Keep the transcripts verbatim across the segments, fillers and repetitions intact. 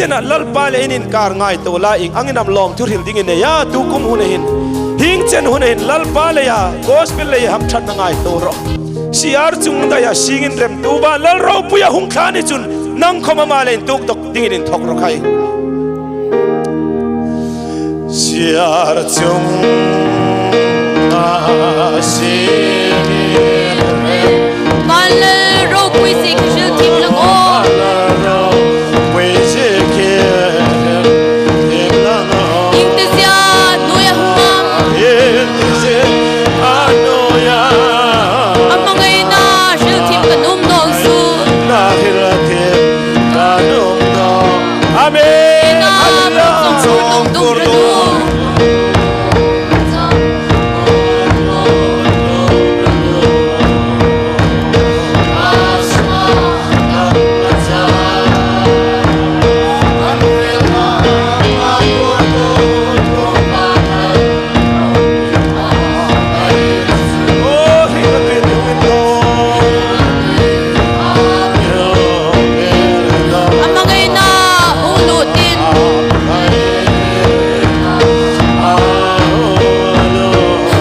chena Lalpa le in inkar ngaituo la, ieng angin am lawmthu hril ding i nei a, tu kum hun hin, hieng chen hun hin Lalpa leia gospel leia hamṭhatna ngaituo rawh. Siar chung daia singin remtu ba Lal ropuia hung thla ni chun nang khawm ama le intuk dok dingin inthok rawh khai. Siar chung a si. Lal ropui si khi hril thim lang aw. Ieng ti zia nuoia hung am. Ama ngaina hril thim ka nuom naw chu. Amen. Hallelujah. Ama ngaina hung lut in.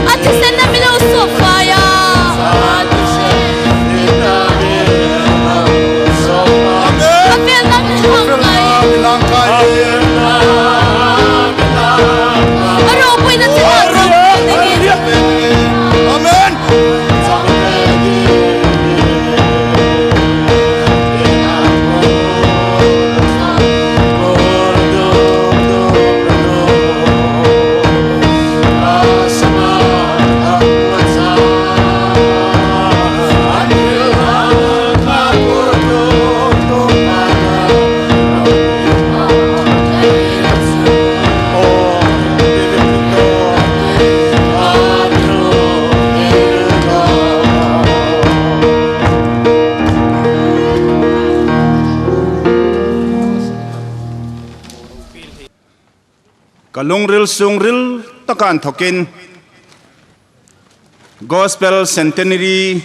A thisen na mi lo suok fai a. A fel na mi hang ngai. A ropuina chena. Amen. Ka lungril sungril taka inthokin Gospel Centenary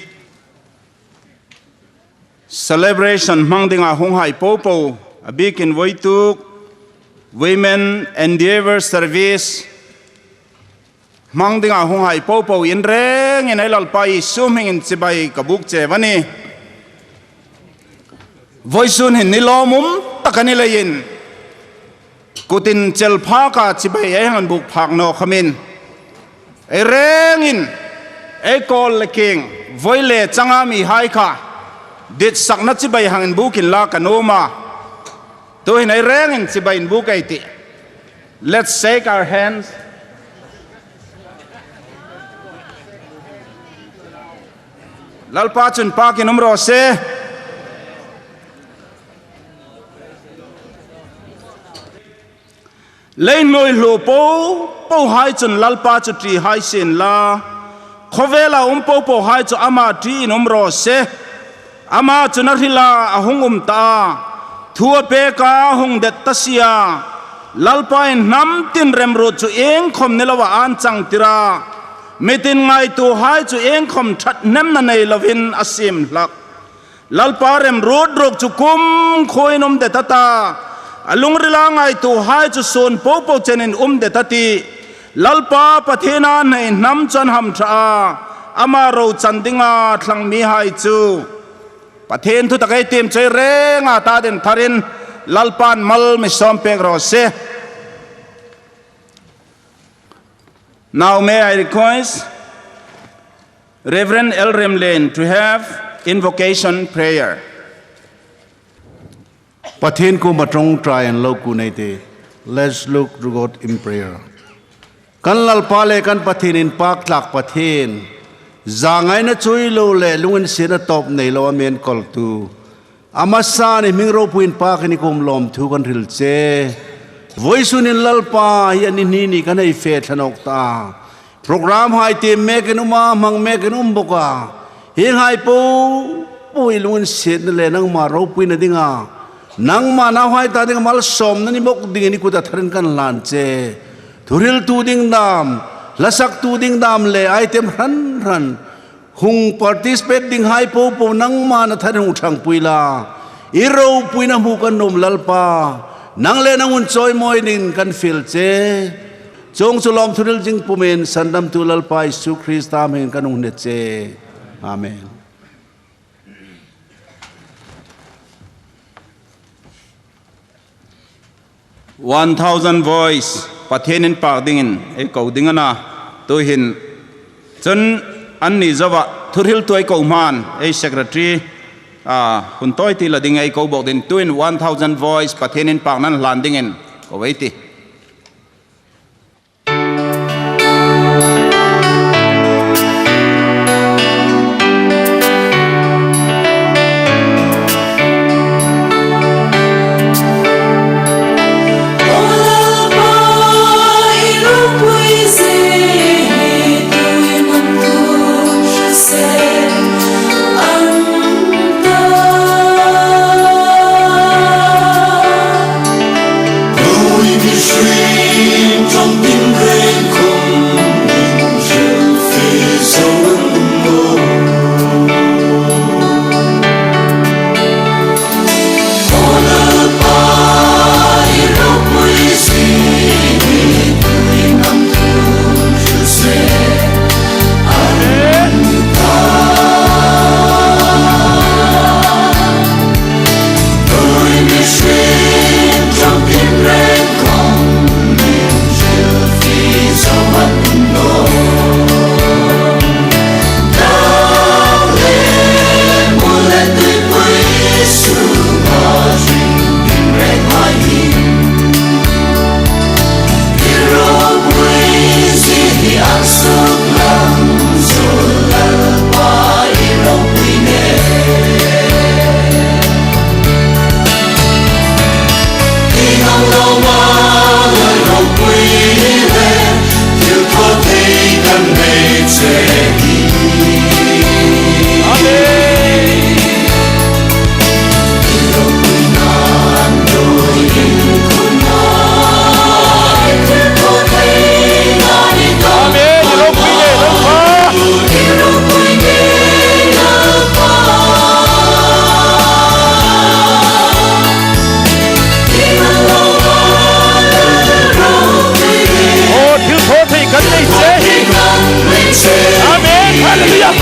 Celebration hmang dinga hunghai popo, a bikin voituk Women Endeavour Service hmang dinga hunghai popo in rengin ei Lalpa Isu hmingin chibai ka buk che a nih. Voisun hin ni lawmum tak a ni leiin, kutin chel phaka chibai ei hang buk phak naw khawmin, ei rengin ei kawl le kieng, voi le changa mihai kha ditsakna chibai hang inbukin la ka nuom a. Tuhin ei rengin chibai inbuk ei tih. Let's shake our hands. Lalpa chun pakin um raw se. Lei hnuoi hluo popo hai chun Lalpa chu ṭi hai sien la, khawvela um popo hai chu ama ṭiin um raw se. Ama chun a hrila a hung um ta a, thu a peka a hung det ta si a. Lalpain hnam tin remruot chu iengkhawm ni loa an changtir a, mi tin ngaituo hai chu iengkhawm ṭhathnemna nei lovin a siem hlak. Lalpa remruot ruok chu kumkhuoin um det a ta, a lungrila ngaituo hai chu suon popo chenin um det a tih. Lalpa Pathien a nei hnam chu an hamṭha a, ama ro chan dinga thlang mihai chu. Pathien thu tak ei tiem chu ei renga ta ding tharin Lalpan mal mi sawm pek raw se. Now may I request Reverend L Remlen to have invocation prayer. Pathien kuoma ṭawngṭai an lo ku nei ti. Let's look to God in prayer. Kan Lalpa le kan Pathien, inpaktlak Pathien, zangaina chuoi lo le lunginsietna tawp nei lo a mi enkawltu, a hmasan i hming ropuiin pakin i kuom lawmthu kan hril che. Voisunin Lalpa hi a ni hni ni kan hei fe thla nawk ta. Program hai tiem mekin um a, hmang mekin um bawk a. Hienghai popo i lunginsietna le nangma ropuina dinga, nangma nauhai ta dinga malsawmna ni bawk dingin i kuta tharin kan hlan che. Thuhriltu ding dam, hlasaktu ding dam le item hran hran hung participate dinghai popo nangman a tharin hung ṭhangpui la. I ropuina hmu kan nuom Lalpa. Nang le nang hun chawimawi dingin kan fiel che. Chuong chu lawmthu hril zing pumin Sandamtu Lalpa Isu Krista hmingin kan hung hne che. Amen. One thousand voice, Pathien inpak dingin ei ko ding a na. Tuhin chun anni zoa thu hriltu ei ko hmain ei secretary, a, hun tawi ti la ding ei ko bawk ding. Tuhin one thousand voice, Pathien inpakna hlan dingin ko ei tih. Aw, thilthawthei kan nei che hi. Amen. Hallelujah.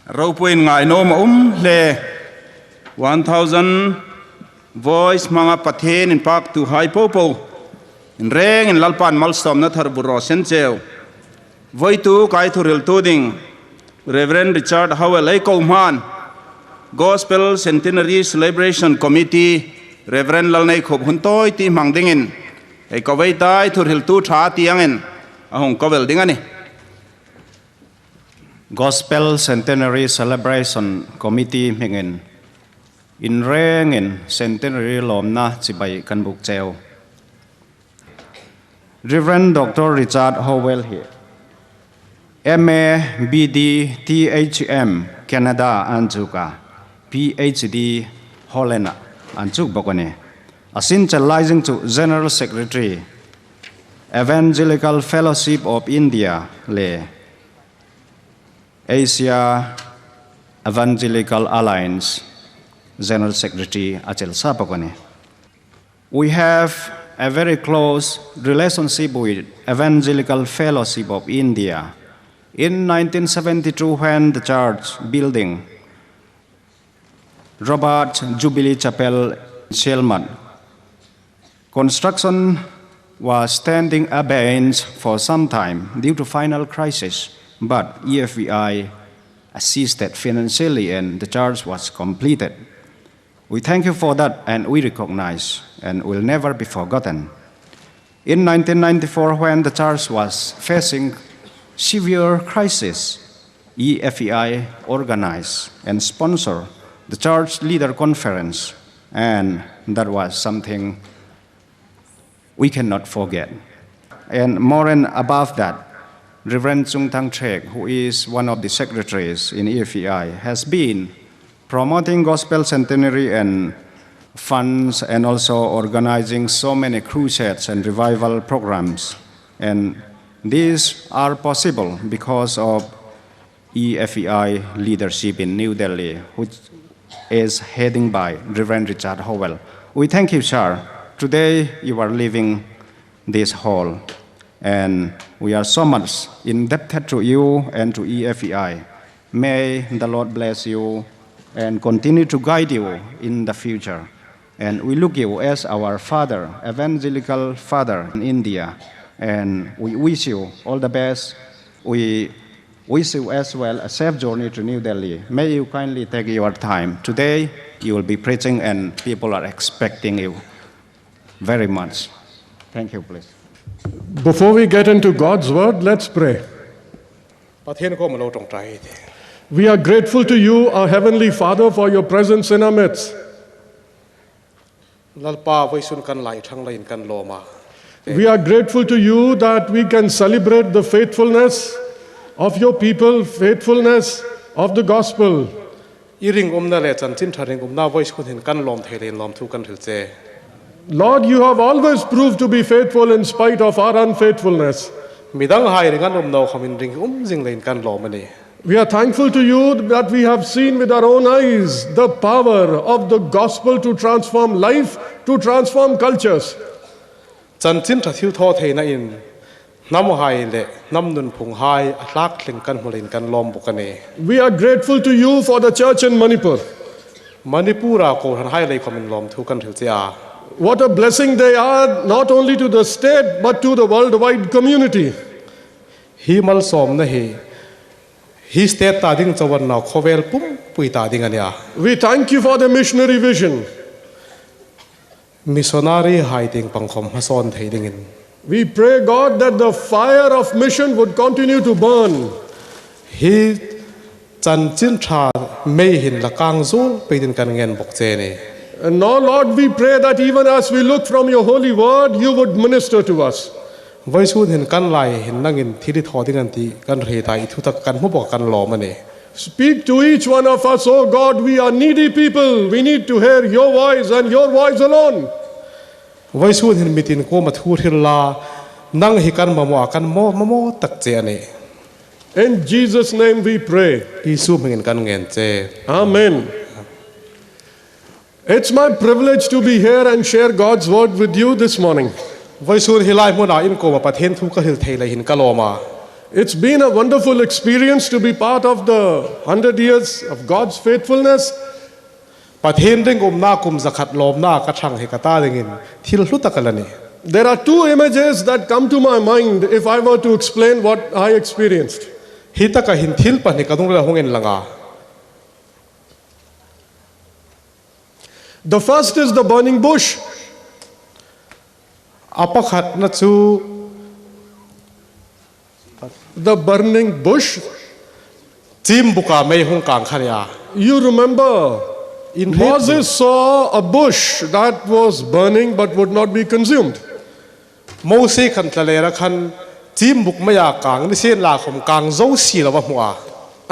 Ropuiin ngainuom a um le, one thousand voice hmanga Pathien inpaktuhai popo, in rengin Lalpan malsawmna thar bur raw se cheu. Voituk ei thuhriltu ding Reverend Richard Howell ei ko hmain, Gospel Centenary Celebration Committee Reverend Lalneikhup hun tawite hmang dingin ei ko ei ta, ei thuhriltu ṭha ti angin a hung ko vel ding a nih. Gospel Centenary Celebration Committee hmingin in rengin Centenary lawmna chibai kan buk cheu. Reverend Doctor Richard Howell hi M A, B D, T H M, Canada an chuk a, P H D, Holland-a an chuk bawk a nih. A sin chel lai zing chu General Secretary, Evangelical Fellowship of India le Asia Evangelical Alliance General Secretary a chel sa bawk a nih. We have a very close relationship with Evangelical Fellowship of India. In nineteen seventy-two, when the church building, Robert Jubilee Chapel, Sherman, construction was standing abeyance for some time due to final crisis, but E F E I assisted financially and the church was completed. We thank you for that and we recognize and will never be forgotten. In nineteen ninety-four, when the church was facing severe crisis, E F E I organized and sponsored the church leader conference, and that was something we cannot forget. And more and above that, Reverend Chung Thang Trek, who is one of the secretaries in E F E I, has been promoting Gospel Centenary and funds and also organizing so many crusades and revival programs. And these are possible because of E F E I leadership in New Delhi, which is heading by Reverend Richard Howell. We thank you, sir. Today you are leaving this hall, and we are so much indebted to you and to E F E I. May the Lord bless you and continue to guide you in the future. And we look you as our father, evangelical father in India. And we wish you all the best. We wish you as well a safe journey to New Delhi. May you kindly take your time. Today, you will be preaching and people are expecting you very much. Thank you, please. Before we get into God's word, let's pray. Pathien kuoma lo ṭawngṭai ei tih. We are grateful to you, our Heavenly Father, for your presence in our midst. Lalpa, vawisun kan lai ṭhang leiin kan lawm a. We are grateful to you that we can celebrate the faithfulness of your people, faithfulness of the gospel. I ringumna le chanchin ṭha ringumna vawisun hin kan lawm thei leiin lawmthu kan hril che. Lord, you have always proved to be faithful in spite of our unfaithfulness. Midanghai ring an um naw khomin ringum zing leiin kan lawm a nih. We are thankful to you that we have seen with our own eyes the power of the gospel to transform life, to transform cultures. Chanchin ṭha thilthawtheina in hnamhai le hnam nunphunghai a hlak tling kan hmu leiin kan lawm bawk a nih. We are grateful to you for the church in Manipur. Manipur-a kohranhai lei khomin lawmthu kan hril che a. What a blessing they are, not only to the state, but to the worldwide community. Hi malsawmna hi, hi state ta ding chauh a ni naw, khawvel pumpui ta ding a nih a. We thank you for the missionary vision. Missionary-hai tieng pang khawm hmasawn thei dingin. We pray, God, that the fire of mission would continue to burn. Hi chanchin ṭha mei hin la kang zuol pei dingin kan ngen bawk che a nih. And now, Lord, we pray that even as we look from your holy word, you would minister to us. Vawisun hin kan lai hin nangin thil i thaw ding a nih ti kan hriet a, i thutak kan hmu bawk a, kan lawm a nih. Speak to each one of us, O God, we are needy people. We need to hear your voice and your voice alone. Vawisun hin mitin kuoma thu hril la, nang hi kan mamaw a, kan mamaw, mamaw tak che a nih. In Jesus' name we pray. Isu hmingin kan ngen che. Amen. It's my privilege to be here and share God's word with you this morning. Vawisun hi lai hmuna in kuoma Pathien thu ka hril thei leiin ka lawm a. It's been a wonderful experience to be part of the hundred years of God's faithfulness. Pathien ringumna kum zakhat lawmna ka ṭhang hi ka ta dingin thil hlu tak a la nih. There are two images that come to my mind if I were to explain what I experienced. Hi taka hin thil pahni ka lungrila hung inlang a. The first is the burning bush. A pakhatna chu The burning bush. Chimbuka mei hung kang kha a nih. You remember, Inhriet Moses saw a bush that was burning but would not be consumed. Mosie khan tlalera khan chimbuk meia kang nisienlakhawm kang zo si lo a hmu a.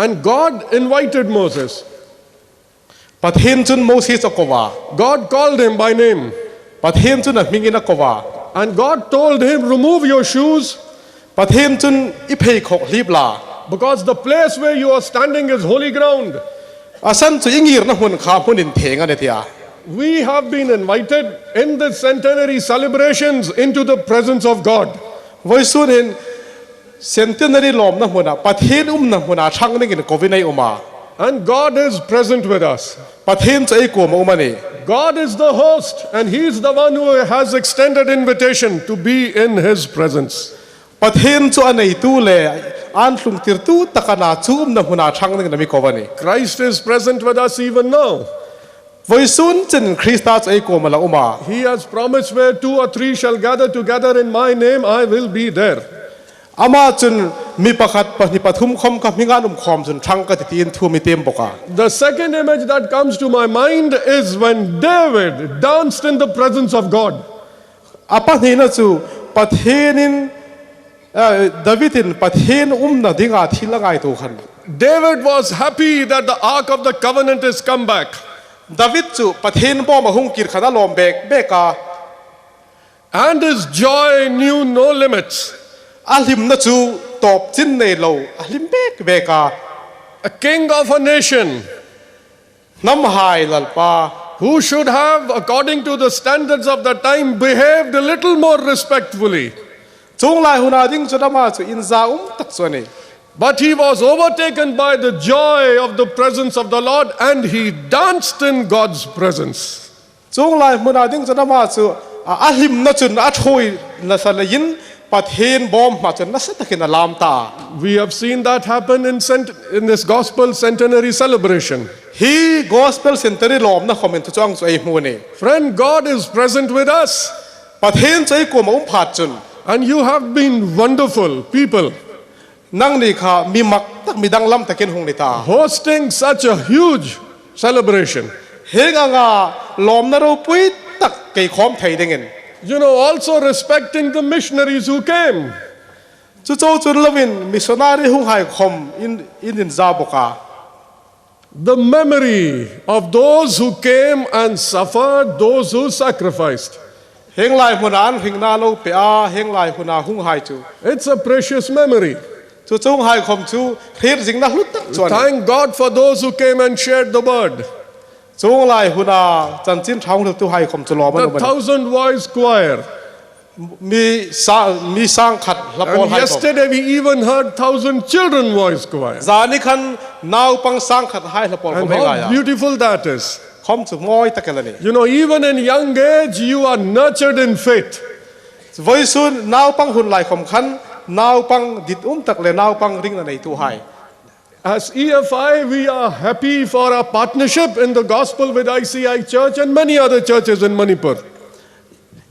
And God invited Moses. Pathien chun Mosie chu a ko a. God called him by name. Pathien chun a hmingin a ko a. And God told him, "Remove your shoes." Pathien chun, "I pheikhawk hlip la. Because the place where you are standing is holy ground." A san chu i ngirna hmun kha hmun intheng a nih, a ti a. We have been invited in the centenary celebrations into the presence of God. Vawisun hin centenary lawmna hmuna, Pathien umna hmuna ṭhang dingin koin ei um a. And God is present with us. Pathien chu ei kuoma um a nih. God is the host, and He is the one who has extended invitation to be in His presence. Pathien chu a neitu le an tlungtirtu tak a na, chu umna hmuna ṭhang dingin a mi ko a nih. Christ is present with us even now. Vawisun chenin Krista chu ei kuoma a la um a. He has promised, "Where two or three shall gather together in my name, I will be there." Ama chun, "Mi pakhat, pahni, pathum khawm ka hminga an um khawm chun ṭhang ka tih," tiin thu a mi tiem bawk a. The second image that comes to my mind is when David danced in the presence of God. A pahnina chu Pathienin, eh, Davidin Pathien umna dinga thil a ngaituo khan. David was happy that the Ark of the Covenant is come back. David chu Pathien bawm a hung kir khan a lawm bek bek a. And his joy knew no limits. A hlimna chu tawp chin nei lo, a hlim bek bek a. A king of a nation. Hnamhai lalpa. Who should have, according to the standards of the time, behaved a little more respectfully. Chuong lai huna ding chun ama chu inza um tak chu a nih. But he was overtaken by the joy of the presence of the Lord, and he danced in God's presence. Chuong lai hmuna ding chun ama chu a, a hlimna chun a ṭhuoi nasa leiin Pathien bawm hma chun nasa takin a lam ta. We have seen that happen in cent-, in this gospel centenary celebration. Hi gospel centenary lawmna khawmin chu chuong chu ei hmu a nih. Friend, God is present with us. Pathien chu ei kuoma um phat chun. And you have been wonderful people. Nangni kha mi mak tak, mi danglam takin hung ni ta. Hosting such a huge celebration. Hieng anga lawmna ropui tak kei khawm thei dingin. You know, also respecting the missionaries who came. Chu chau chu ni lovin missionary hunghai khawm in, in inza bawk a. The memory of those who came and suffered, those who sacrificed. Hieng lai hmuna an hringna lo pe a, hieng lai huna hunghai chu. It's a precious memory. Chu chuonghai khawm chu hriet zingna hlu tak chu a nih. Thank God for those who came and shared the word. Chuong lai huna chanchin ṭha hung hriltuhai khawm chu lawm a ni. The thousand voice choir. Mi sa-, mi sangkhat hlapawl hai khawm. And yesterday we even heard thousand children voice choir. Zani khan naupang sangkhat hai hlapawl khawm ei ngai a. And how beautiful that is. Khawm chu mawi tak el a nih. You know, even in young age, you are nurtured in faith. Vawisun naupang hun lai khawm khan, naupang dit um tak le naupang ringna neituhai. As E F I, we are happy for our partnership in the gospel with I C I Church and many other churches in Manipur.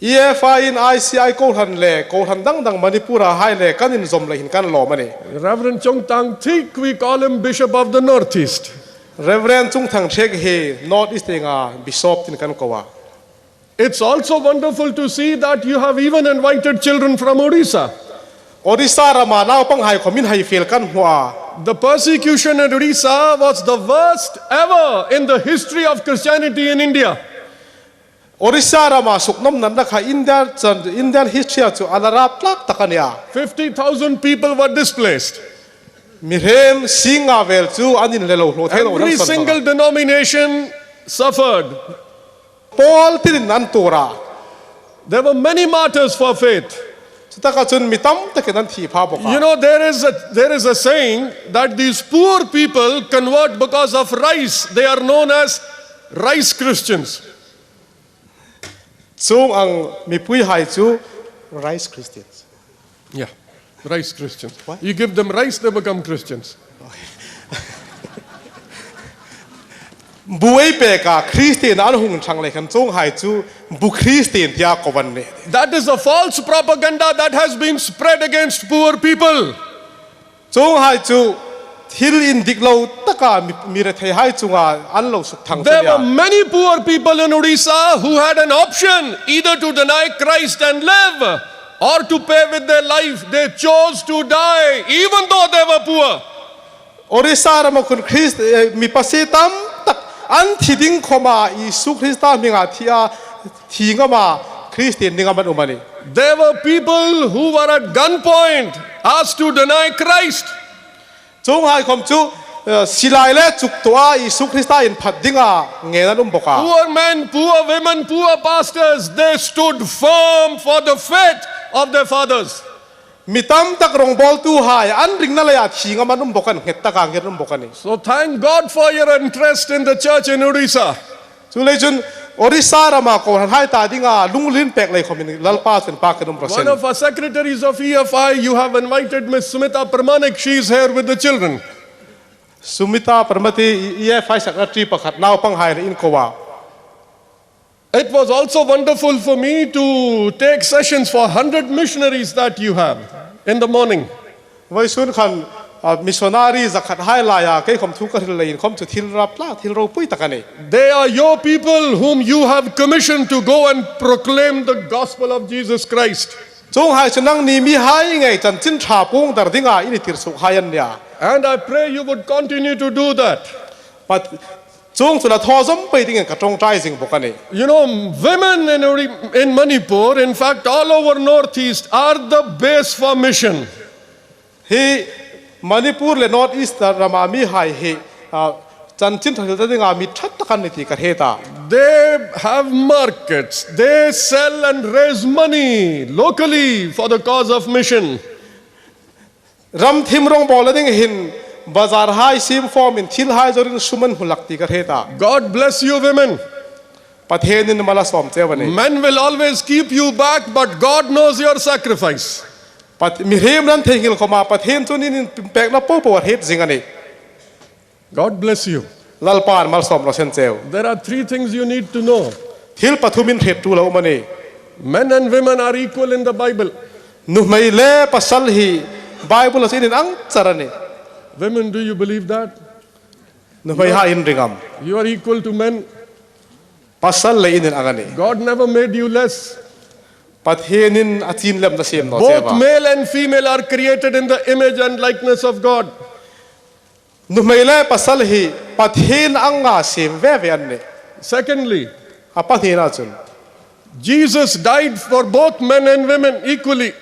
E F I in I C I kohran le, kohran dang dang Manipur-a hai le, kan inzawm lei hin kan lawm a nih. Reverend Chungthang Thik, we call him Bishop of the Northeast. Reverend Chungthang Thik hi North East tienga Bishop tiin kan ko a. It's also wonderful to see that you have even invited children from Odisha. Odisha rama naupanghai khawm in hai fel kan hmu a. The persecution in Odisha was the worst ever in the history of Christianity in India. Odisha rama suknawmna kha India chan, Indian history-a chu a la rap tlak tak a nih a. Fifty thousand people were displaced. Mihriem singnga vel chu an inlelo hlaw thei lo an sawn bawk a. Every single denomination suffered. Pawl tirin an tuor a. There were many martyrs for faith. taka chun mi tam takin an thi pha bawk a. You know, there is a, there is a saying that these poor people convert because of rice. They are known as rice Christians. Chuong ang mipuihai chu rice Christians. Yeah, rice Christians. What? You give them rice, they become Christians. Bu ei pek a, Christian an hung chang lei khan chuonghai chu bu Christian tia ko an nih. That is a false propaganda that has been spread against poor people. Chuonghai chu thil indik lo taka mi, mi retheihai chunga an lo suk thang. There were many poor people in Odisha who had an option either to deny Christ and live or to pay with their life. They chose to die, even though they were poor. Orissa rama khun Christ, eh, mi pasie tam tak an thi ding khoma Isu Krista hminga thi a, thi ngama Christian ding am an um a nih. There were people who were at gunpoint asked to deny Christ. Chuonghai khom chu, eh, silai le chuktuoa Isu Krista inphat dinga ngen an um bawk a. Poor men, poor women, poor pastors, they stood firm for the faith of their fathers. Mi tam tak rongbawltuhai an ringna leia thi ngam an um bawk a, nghet taka nghet an um bawk a nih. So thank God for your interest in the church in Odisha. Chuleiin chun Orissa rama kohranhai ta dinga lungril pek lei khomin Lalpa chu inpakin um raw se. One of our secretaries of E F I, you have invited Miss Sumita Pramanik. She is here with the children. Sumita Pramanik, E F I secretary pakhat, naupanghai le in ko a. It was also wonderful for me to take sessions for hundred missionaries that you have in the morning. Vawisun khan, ah, missionary zakhat hai laia kei khom thu ka hril leiin khom chu thil rap tlat, thil ropui tak a nih. They are your people whom you have commissioned to go and proclaim the gospel of Jesus Christ. Chuonghai chu nangni mihai ngei chanchin ṭha puong dar dinga i ni tir suokhai an nih a. And I pray you would continue to do that. Pat, chuong chu la thaw zawm pei dingin ka ṭawngṭai zing bawk a nih. You know, women in, Ori- in Manipur, in fact, all over Northeast, are the base for mission. Hi Manipur le North East rama mihai hi, ah, chanchin ṭha hril ta dinga mi ṭha tak an nih ti ka hre ta. They have markets. They sell and raise money locally for the cause of mission. Ram thim rongbawlna ding hin bazar hai siem fawmin thil hai zawrin sum an hmu hlak ti ka hre ta. God bless you, women. Pathienin mal a sawm cheu a nih. Men will always keep you back, but God knows your sacrifice. Pat- mihriem nan theinghil khoma Pathien chun in inpekna popo a hriet zing a nih. God bless you. Lalpan mal sawm raw se cheu. There are three things you need to know. Thil pathum in hriettu lo um a nih. Men and women are equal in the Bible. Nuhmei le pasal hi Bible-a chun in ang char a nih. Women, do you believe that? Nuhmeihai in ring am? You are equal to men. Pasal le in in ang a nih. God never made you less. Pathienin a chin lemna siem naw cheu a. Both male and female are created in the image and likeness of God. Nuhmei le pasal hi Pathien anga siem ve ve an nih. Secondly, a pahnina chun, Jesus died for both men and women equally.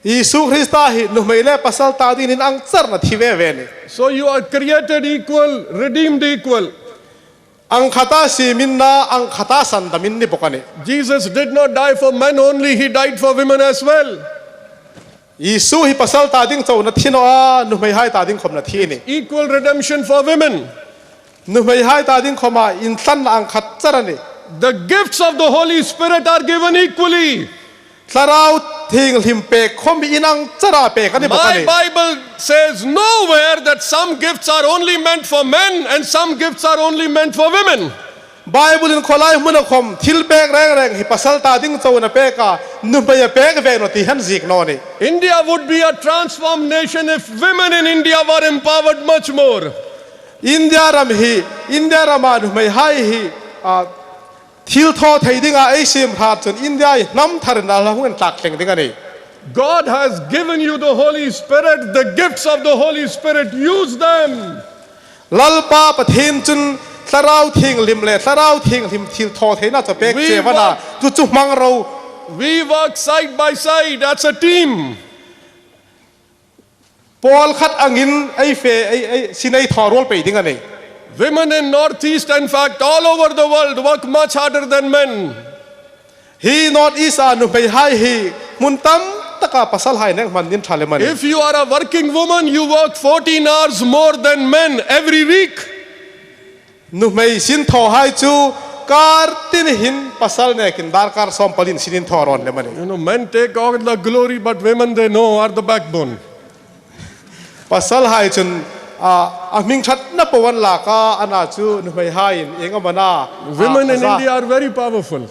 Isu Krista hi nuhmei le pasal ta dingin ang charna thi ve ve a nih. So you are created equal, redeemed equal. Ang khata siemin na, ang khata sandamin ni bawk a nih. Jesus did not die for men only, he died for women as well. Isu hi pasal ta ding chauh a thi naw a, nuhmeihai ta ding khom a thi a nih. Equal redemption for women. Nuhmeihai ta ding khoma intlanna ang khat char a nih. The gifts of the Holy Spirit are given equally. Thlarau Thienghlim pek khom in ang chara pek a ni bawk a nih. My Bible says nowhere that some gifts are only meant for men and some gifts are only meant for women. Bible-in khawlai hmuna khom thil pek reng reng hi pasal ta ding chauh a pek a, nuhmei a pek ve naw ti han ziek naw a nih. India would be a transformed nation if women in India were empowered much more. India ram hi, India rama nuhmeihai hi, a, thil thaw thei dinga ei siem hrat chun India hi hnam tharin a la hung intlak thleng ding a nih. God has given you the Holy Spirit, the gifts of the Holy Spirit, use them. Lalpa Pathien chun Thlarau Thienghlim le Thlarau Thienghlim thil thaw theina chu a pek che a nih. Chu chu hmang ro. We work side by side as a team. Pawl khat angin ei fe, ei, ei, sin ei thaw ruol pei ding a nih. Women in Northeast, in fact, all over the world, work much harder than men. Hi Northeast-a nuhmeihai hi hmun tam taka pasalhai nêk hman ding ṭha lem a nih. If you are a working woman, you work fourteen hours more than men every week. Nuhmei sinthawhai chu kar tin hin pasal nêkin darkar sawmpali sin inthaw rawn lem a nih. You know, men take all the glory, but women, they know, are the backbone. Pasalhai chun, a, a hming ṭhatna po an lak a, ana chu nuhmeihaiin ieng am a na, a, Women a in za. India are very powerful.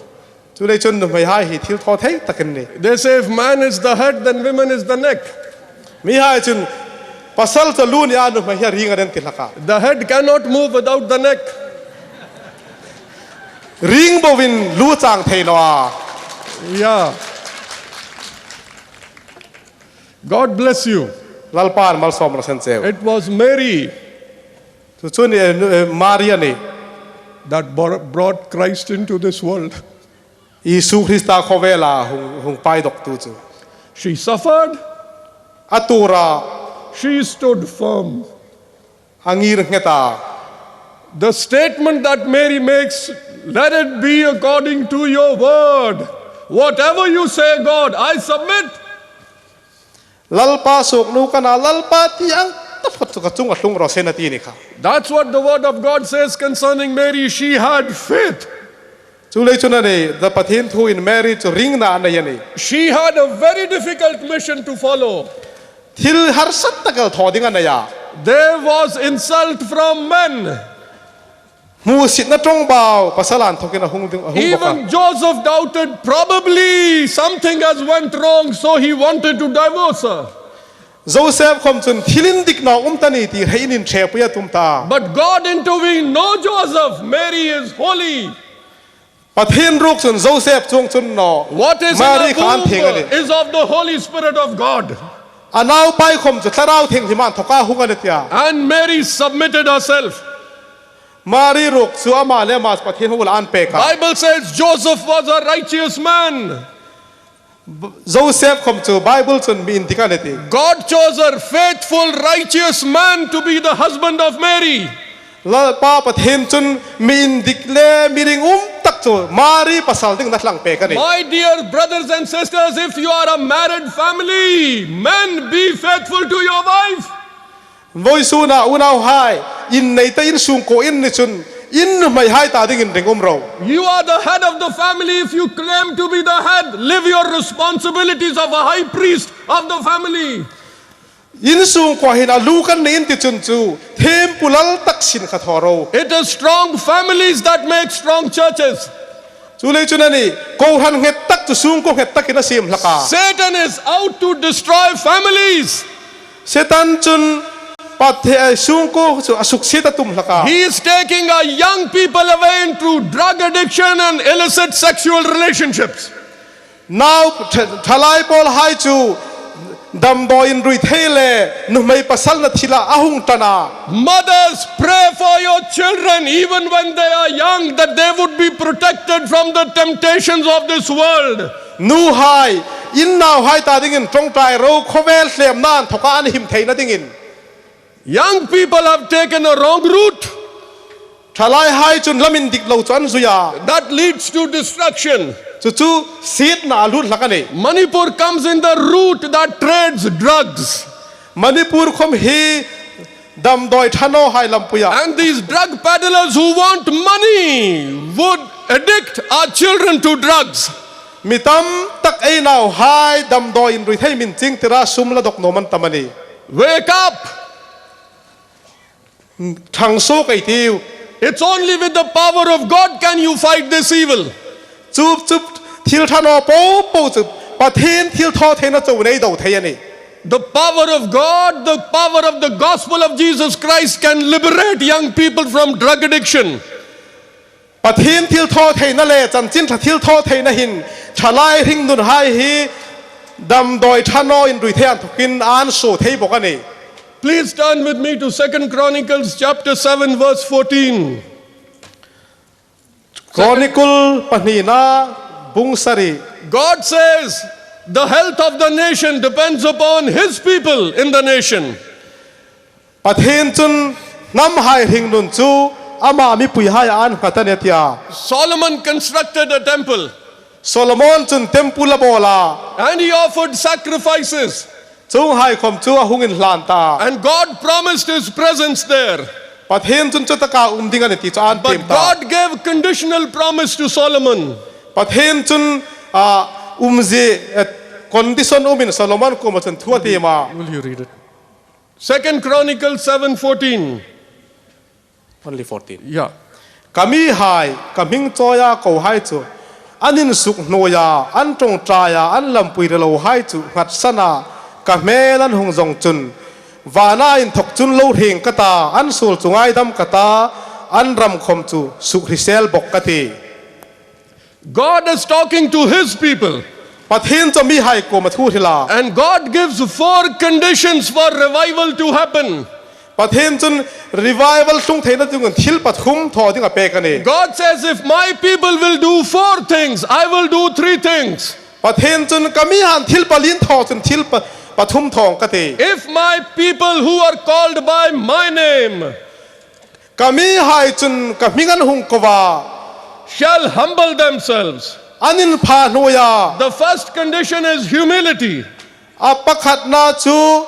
Chuleiin chun nuhmeihai hi thil thaw thei tak an nih. They say if man is the head, then woman is the neck. Mihai chun pasal chu lu a nih a, nuhmei hi a ring a nih an ti hlak a. The head cannot move without the neck. Ring bovin lu chang thei naw a. Yeah. God bless you. Lalpan malsawm raw se cheu. It was Mary. Chu chu ni, eh, nu-, eh, Mari a nih. That bor-, brought Christ into this world. Isu Krista khawvela hung, hung paidawktu chu. She suffered. A tura. She stood firm. A ngir nghet a. The statement that Mary makes, "Let it be according to your word. Whatever you say, God, I submit." Lalpa suoknu ka nih a, Lalpa ti ang taphot chu ka chunga tlung raw se a nih a ti a nih kha. That's what the word of God says concerning Mary. She had faith. Chuleiin chun a nih, the Pathien thuin Mary chu ringna a nei a nih. She had a very difficult mission to follow. Thil harsat tak el thaw ding a nei a. There was insult from men. Hmusitna ṭawngbau pasal inthawkin a hung ding, a hung bawk a. Even Joseph doubted, probably something has went wrong, so he wanted to divorce her. Joseph khom chun thil indik naw um ta ni ti hre in inṭhepui a tum ta. But God intervened, "No, Joseph, Mary is holy." Pathien ruok chun Joseph chuong chun naw. What is in Mari kha an thieng a nih. Is of the Holy Spirit of God. A naupai khom chu Thlarau Thienghlim inthawka hung a nih a ti a. And Mary submitted herself. Mari ruok chu ama le ama Pathien hung la an pek a. Bible says Joseph was a righteous man. Joseph khom chu Bible chun mi indik a nih a ti. God chose a faithful, righteous man to be the husband of Mary. Lalpa Pathien chun mi indik le mi ringum tak chu Mari pasal dingin a thlang pek a nih. My dear brothers and sisters, if you are a married family, men, be faithful to your wife. Vawisuna unauhai, in nei ta, insungkuo in ni chun, in nuhmeihai ta dingin ringum ro. You are the head of the family. If you claim to be the head, live your responsibilities of a high priest of the family. Insungkuo hin a lu kan ni in ti chun chu, thiempu lal tak sin kha thaw ro. It is strong families that make strong churches. Chuleiin chun a nih, kohran nghet tak chu sungkuo nghet takin a siem hlak a. Satan is out to destroy families. Satan chun Pathie-, eh, sungkuo chu a suksiet a tum hlak a. He is taking our young people away into drug addiction and illicit sexual relationships. Nau ṭha-, ṭhalai pawlhai chu damdawi inrui thei le nuhmei pasalna thila a hung ṭan a. Mothers, pray for your children even when they are young, that they would be protected from the temptations of this world. Nuhai, in nauhai ta dingin ṭawngṭai ro, khawvel hlemna inthawka an him theina dingin. Young people have taken a wrong route. Ṭhalaihai chun lam indik lo chu an zui a. That leads to destruction. Chu chu sietna a lut hlak a nih. Manipur comes in the route that trades drugs. Manipur khom hi damdawi ṭha nawhai lampuia. And these drug peddlers who want money would addict our children to drugs. Mi tam tak ei nauhai damdawi inrui thei min chingtira sum la dok nuom an tam a nih. Wake up! Ṭhang suok ei tiu. It's only with the power of God can you fight this evil. Chu, chu thil ṭha naw po po chu Pathien thilthawtheina chauin ei do thei a nih. The power of God, the power of the gospel of Jesus Christ can liberate young people from drug addiction. Pathien thilthawtheina le chanchin ṭha thilthawtheina hin ṭhalai hringnunhai hi damdawi ṭha naw inrui thei inthawkin an suo thei bawk a nih. Please turn with me to Second Chronicles chapter seven, verse fourteen. Chronicle pahnina bung sari. God says the health of the nation depends upon his people in the nation. Pathien chun hnamhai hringnun chu ama mipuihai an nghat a nih a tia. Solomon constructed a temple. Solomon chun temple a bawl a. And he offered sacrifices. Chuonghai khom chu a hung inhlan ta. And God promised his presence there. Pathien chun chutaka um ding a nih ti chu a'n tiem ta. But God gave conditional promise to Solomon. Pathien chun, a, umzie, eh, condition umin Solomon kuoma chun thu a tiem a. Will you read it? Second Chronicles seven fourteen. Only fourteen. Yeah. Ka mihai, ka hming chawia kohai chu, an insuk hnuoia, an ṭawngṭaia, an lampui relo hai chu nghatsan a, ka hmel an hung zawng chun, vana inthok chun lo hrieng ka ta, an suol chu ngaidam ka ta, an ram khom chu sukhrisel bok ka tih. God is talking to his people. Pathien chu mihai kuoma thu a hril a. And God gives four conditions for revival to happen. Pathien chun revival tlung theina dingin thil pathum thaw ding a pek a nih. God says, "If my people will do four things, I will do three things." Pathien chun ka mihai'n thil paliin thaw chun thil pa, pathum thaw ka tih. If my people who are called by my name Ka mihai chun ka hming an hung ko a. Shall humble themselves. An inpha hnuoia. The first condition is humility. A pakhatna chu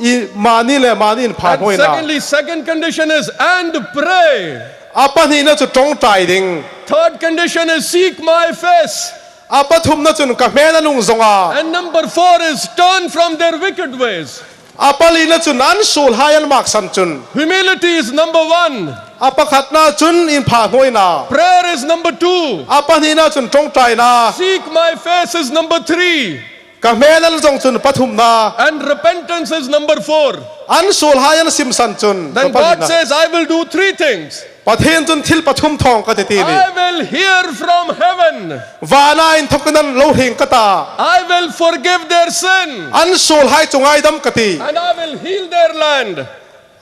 i mani le mani inpha hnuoina. And secondly, second condition is, "And pray." A pahnina chu ṭawngṭai ding. Third condition is, "Seek my face." A pathumna chun ka hmel an hung zawng a. And number four is, "Turn from their wicked ways." A palina chun an suolhai an maksan chun. Humility is number one. A pakhatna chun inpha hnuoina. Prayer is number two. A pahnina chun ṭawngṭaina. Seek my face is number three. Ka hmel an zawng chun pathumna. And repentance is number four. An suolhai an simsan chun. Then God says, "I will do three things." Pathien chun thil pathum thaw ka tih ti a nih. "I will hear from heaven." Vana inthok chun an lo hrieng ka ta. "I will forgive their sin." An suolhai chu ngaidam ka tih. "And I will heal their land."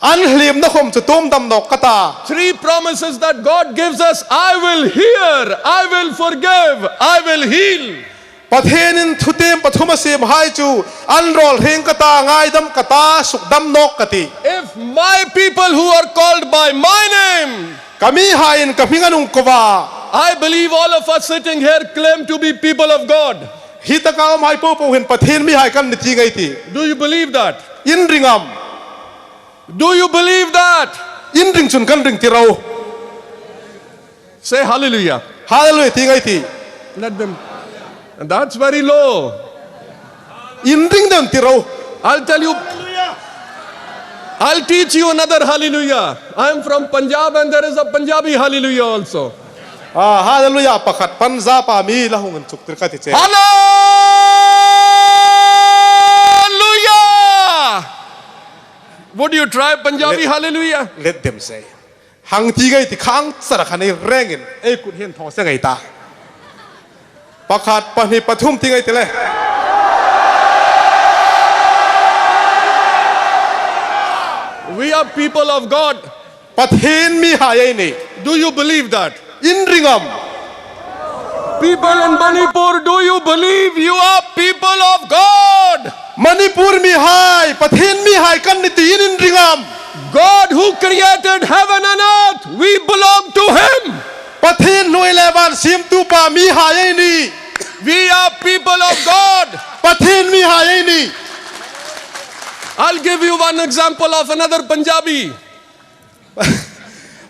An hliemna khom chu tuomdam nawk ka ta. Three promises that God gives us, "I will hear, I will forgive, I will heal." Pathienin thutiem pathum a siemhai chu, an rawl hrieng ka ta, ngaidam ka ta, sukdam nawk ka tih. If my people who are called by my name, ka mihaiin ka hming an hung ko a. I believe all of us sitting here claim to be people of God. Hi taka umhai popo hin Pathien mihai kan nih ti ngai ti. Do you believe that? In ring am? Do you believe that? In ring chun kan ring ti ro. Say hallelujah. Hallelujah ti ngai ti. Let them. And that's very low. In ring deu ti ro. I'll tell you. I'll teach you another hallelujah. I am from Punjab and there is a Punjabi hallelujah also. A, hallelujah pakhat Punjab-a mi la hung inchuktir ka ti che. Hallelujah! Would you try Punjabi hallelujah? Let them say. Hang ti ngai ti khang sara khan ei rengin ei kut hei thaw se ngai ta. Pakhat, pahni, pathum ti ngai ti le. We are people of God. Pathien mihai ei nih. Do you believe that? In ring am? People in Manipur, do you believe you are people of God? Manipur mihai, Pathien mihai kan nih ti in in ring am? God who created heaven and earth, we belong to him. Pathien hnuoi le van siemtu pa mihai ei nih. We are people of God. Pathien mihai ei nih. I'll give you one example of another Punjabi.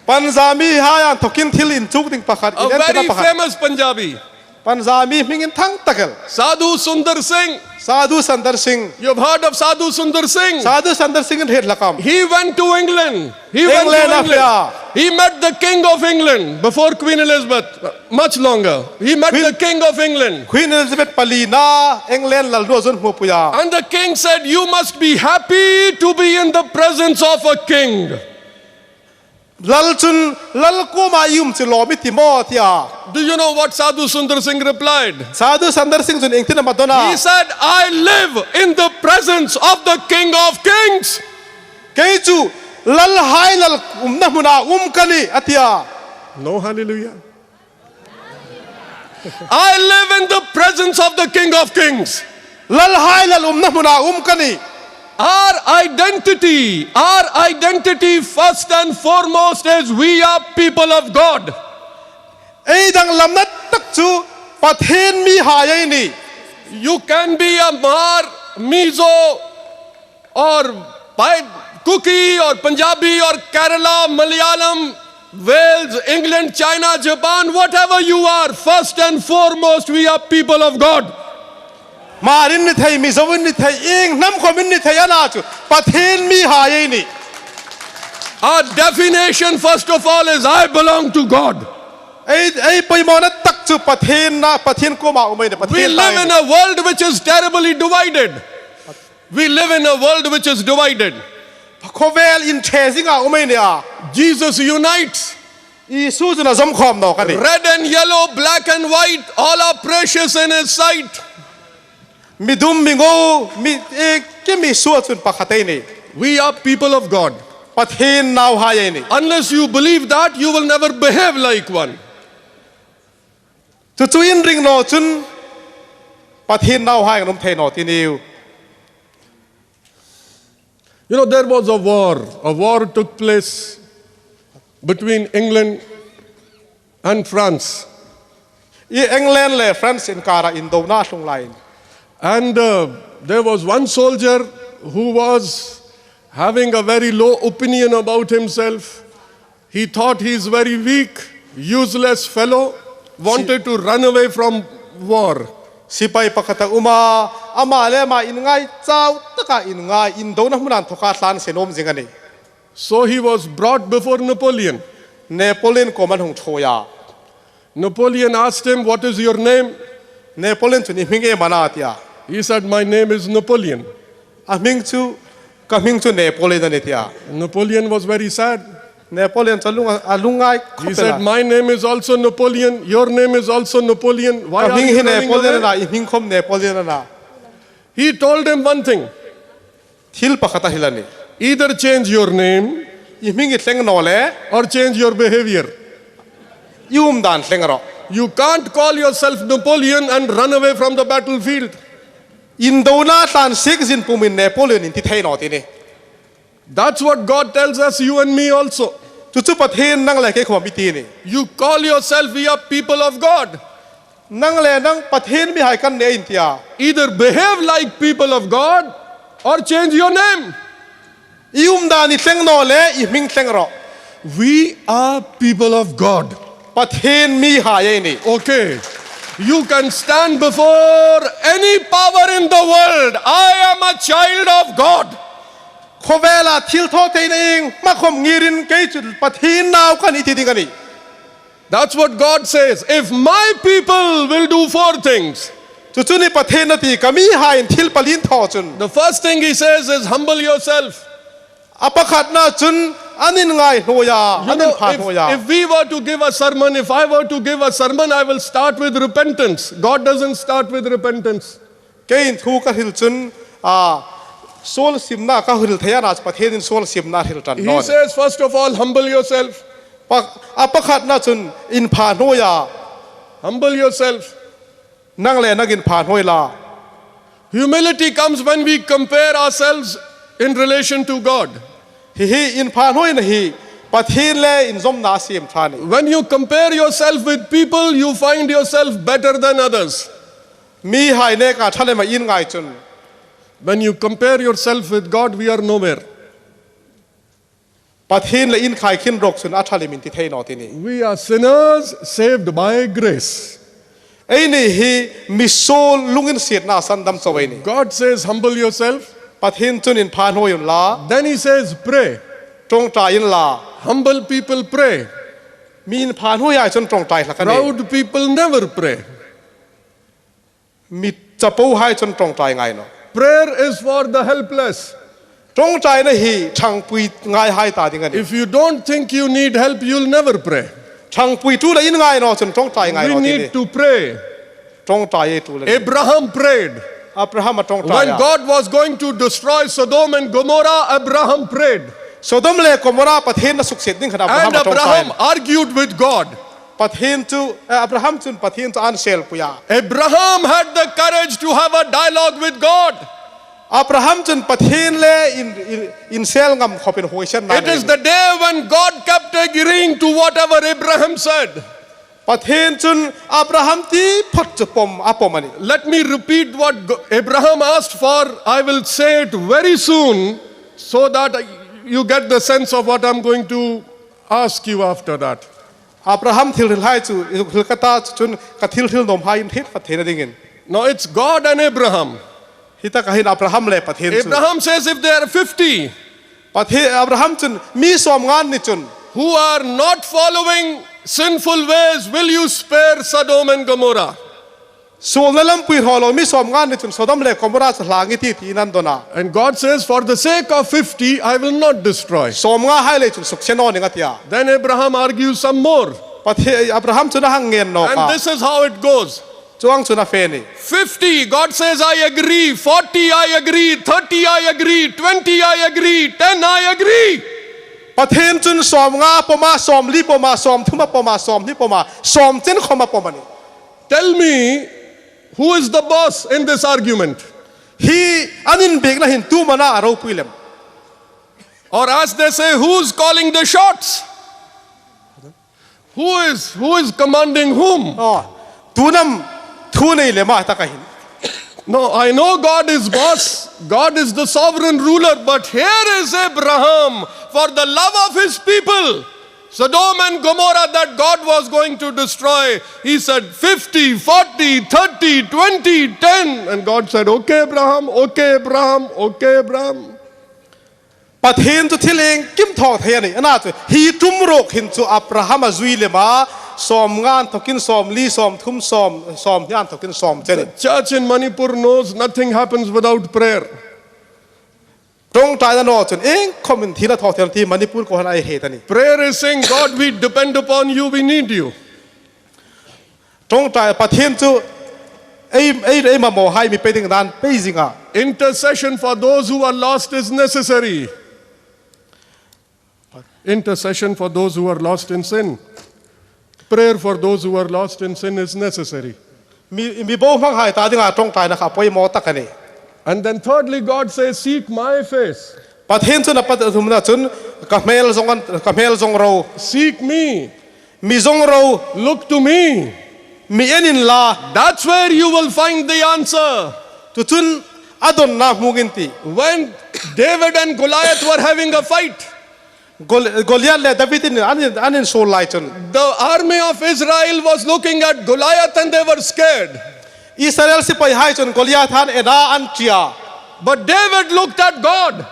Punjabi hai inthokin thil inchuk ding pakhat. A very famous Punjabi. Punjabi hming inthang tak el. Sadhu Sundar Singh. Sadhu Sundar Singh. You've heard of Sadhu Sundar Singh? Sadhu Sundar Singh in hriet hlak am? He went to England. He went to England. England a fe a. He met the King of England before Queen Elizabeth, much longer. He met the King of England. Queen Elizabeth palina England lal hnuoia chun hmupui a. And the king said, "You must be happy to be in the presence of a king." Lal chun, "Lal kuoma i um chu lawm i ti maw?" a ti a. Do you know what Sadhu Sundar Singh replied? Sadhu Sundar Singh chun ieng tin am a dawn a? He said, "I live in the presence of the King of Kings." Kei chu lalhai lal umna hmuna um ka nih, a ti a. No hallelujah. I live in the presence of the King of Kings. Lalhai lal umna hmuna um ka nih. Our identity, our identity first and foremost is we are people of God. Ei danglamna tak chu Pathien mihai ei nih. You can be a Hmar, Mizo, or Pai-, Kuki, or Punjabi, or Kerala, Malayalam, Wales, England, China, Japan, whatever you are, first and foremost, we are people of God. Hmar in ni thei, Mizo in ni thei, ieng hnam khawm in ni thei a na chu Pathien mihai ei nih. Our definition, first of all, is, "I belong to God." Ei, ei poimawna tak chu Pathien na, Pathien kuoma um ei nih, Pathien. We live in a world which is terribly divided. We live in a world which is divided. Khawvel inṭhe zinga um ei nih a. Jesus unites. Isu chun a zawm khawm nawk a nih. Red and yellow, black and white, all are precious in his sight. Mi dum, mi ngo, mi, eh, kim Isu chun pakhat ei nih. We are people of God. Pathien nauhai ei nih. Unless you believe that, you will never behave like one. Chu chu in ring naw chun Pathien nauhai in um thei naw ti niu. You know, there was a war. A war took place between England and France. I England le France inkara indona tlung lai. And, uh, there was one soldier who was having a very low opinion about himself. He thought he is very weak, useless fellow, wanted to run away from war. Sipai pakhat a um a, ama le ama inngai chau taka inngai, indona hmuna inthoka tlan se nuom zing a nih. So he was brought before Napoleon. Napoleon kuomah an hung ṭhuoi a. Napoleon asked him, "What is your name?" Napoleon chun, "I hming iem a na?" a ti a. He said, "My name is Napoleon." A hming chu, "Ka hming chu Napoleon a nih," a ti a. Napoleon was very sad. Napoleon chu a lung, a lungngai khawp el a. He said, "My name is also Napoleon. Your name is also Napoleon. Why are you running away?" "Ka hming hi Napoleon a na, i hming khawm Napoleon a na." He told him one thing. Thil pakhat a hril a nih. "Either change your name, I hming i thleng naw le, or change your behavior. I umdan thleng rawh. You can't call yourself Napoleon and run away from the battlefield." Indona tlan siek zing pumin Napoleon in ti thei naw ti nih. That's what God tells us, you and me also. Chu chu Pathien nang le kei khawm a mi ti nih. You call yourself, "We are people of God." Nang le nang Pathien mihai kan nih in ti a. "Either behave like people of God or change your name." I umdan i thleng naw le, i hming thleng rawh. We are people of God. Pathien mihai ei nih. Okay. You can stand before any power in the world. "I am a child of God." Khawvela thil thaw theina ieng hma khawm ngirin kei chu Pathien nau ka nih ti ding a nih. That's what God says. "If my people will do four things." Chu chu nih Pathien a ti, "Ka mihai'n thil pali an thaw chun." The first thing he says is, "Humble yourself." A pakhatna chun an inngai hnuoi a, an inpha hnuoi a. You know, if, if we were to give a sermon, if I were to give a sermon, I will start with repentance. God doesn't start with repentance. Keiin thu ka hril chun, a, suol simna ka hril thei a na, Pathienin suol simna hril ṭan naw. He says, first of all, humble yourself. Pa-, a pakhatna chun inpha hnuoi a. Humble yourself. Nang le nang inpha hnuoi la. Humility comes when we compare ourselves in relation to God. Hi hi inpha hnuoina hi Pathien le inzawmna a siem ṭha a nih. When you compare yourself with people, you find yourself better than others. Mihai neka ṭha lem a i ngai chun. When you compare yourself with God, we are nowhere. Pathien le i inkhai khin rawk chun a ṭha lem in ti thei naw ti nih. We are sinners saved by grace. Eini hi misuol lunginsietna sandam chau ei nih. God says, "Humble yourself." Pathien chun inpha hnuoi unla. Then he says, "Pray." Ṭawngṭai unla. Humble people pray. Mi inpha hnuoihai chun ṭawngṭai hlak a nih. Proud people never pray. Mi chapohai chun ṭawngṭai ngai naw. Prayer is for the helpless. Ṭawngṭaina hi ṭhangpui ngaihai ta ding a nih. If you don't think you need help, you'll never pray. Ṭhangpui ṭul a i ngai naw chun ṭawngṭai ngai naw ti nih. We need to pray. Ṭawngṭai ei ṭul a nih. Abraham prayed. Abraham a ṭawngṭai a. When God was going to destroy Sodom and Gomorrah, Abraham prayed. Sodom le Gomorrah Pathienin a suksiet ding khan Abraham a ṭawngṭai. And Abraham argued with God. Pathien chu, eh, Abraham chun Pathien chu a'n selpui a. Abraham had the courage to have a dialogue with God. Abraham chun Pathien le in, in, insel ngam khawpin huoisen a nei. It is the day when God kept agreeing to whatever Abraham said. Pathien chun Abraham ti phawt chu pawm, a pawm a nih. Let me repeat what Go- Abraham asked for. I will say it very soon so that you get the sense of what I'm going to ask you after that. Abraham thil hrilhai chu, i hrilhai ka ta chun ka thil hril nuomhai in hriet fat theina dingin. No, it's God and Abraham. Hi taka hin Abraham le Pathien chu. Abraham says, "If there are fifty Pathe- Abraham chun mi sawmnga an ni chun, who are not following sinful ways, will you spare Sodom and Gomorrah?" Suolna lampui hraw lo mi sawmnga an ni chun Sodom le Gomorrah chu hlang i ti, tiin an dawn a. And God says, "For the sake of fifty, I will not destroy." Sawmngahai le chun sukse naw ning a ti a. Then Abraham argues some more. Pathe- Abraham chun a hang ngen nawk a. And this is how it goes. Chuong chun a fe a nih. Fifty, God says, "I agree." Forty, "I agree." Thirty, "I agree." Twenty, "I agree." Ten, "I agree." Pathien chun sawmnga a pawm a, sawmli a pawm a, sawmthum a pawm a, sawmhni a pawm a, sawmchen khawm a pawm a nih. Tell me, who is the boss in this argument? Hi an inbiekna hin tu am a na a ropui lem? Or as they say, who's calling the shots? Who is, who is commanding whom? Aw, tu am thu nei lem a taka hin? No, I know God is boss. God is the sovereign ruler. But here is Abraham, for the love of his people, Sodom and Gomorrah that God was going to destroy, he said, "Fifty, forty, thirty, twenty, ten." And God said, "Okay, Abraham, okay, Abraham, okay, Abraham." Pathien chu thil iengkim thaw thei a nih. A na chu hi ṭum ruok hin chu Abraham a zui lem a, sawmnga inthokin sawmli, sawmthum, sawm, sawmhni inthokin sawmchen. The church in Manipur knows nothing happens without prayer. Ṭawngṭaina naw chun iengkhawm in thil a thaw thei ti Manipur kohran ei hriet a nih. Prayer is saying, "God, we depend upon you, we need you." Ṭawngṭai Pathien chu ei, ei, ei mamawhai mi pe ding nan pei zing a. Intercession for those who are lost is necessary. Intercession for those who are lost in sin. Prayer for those who are lost in sin is necessary. Mi, mi bohmanghai ta dinga ṭawngṭaina kha poimaw tak a nih. And then thirdly, God says, "Seek my face." Pathien chun a pathumna chun ka hmel zong an, ka hmel zong ro. "Seek me." Mi zong ro. "Look to me." Mi en inla. That's where you will find the answer. Chu chun a dawnna hmung in ti. When David and Goliath were having a fight, Gol- Goliath le David in an, an insuol lai chun, the army of Israel was looking at Goliath and they were scared. Israel sipaihai chun Goliath an en a, an ṭi a. But David looked at God.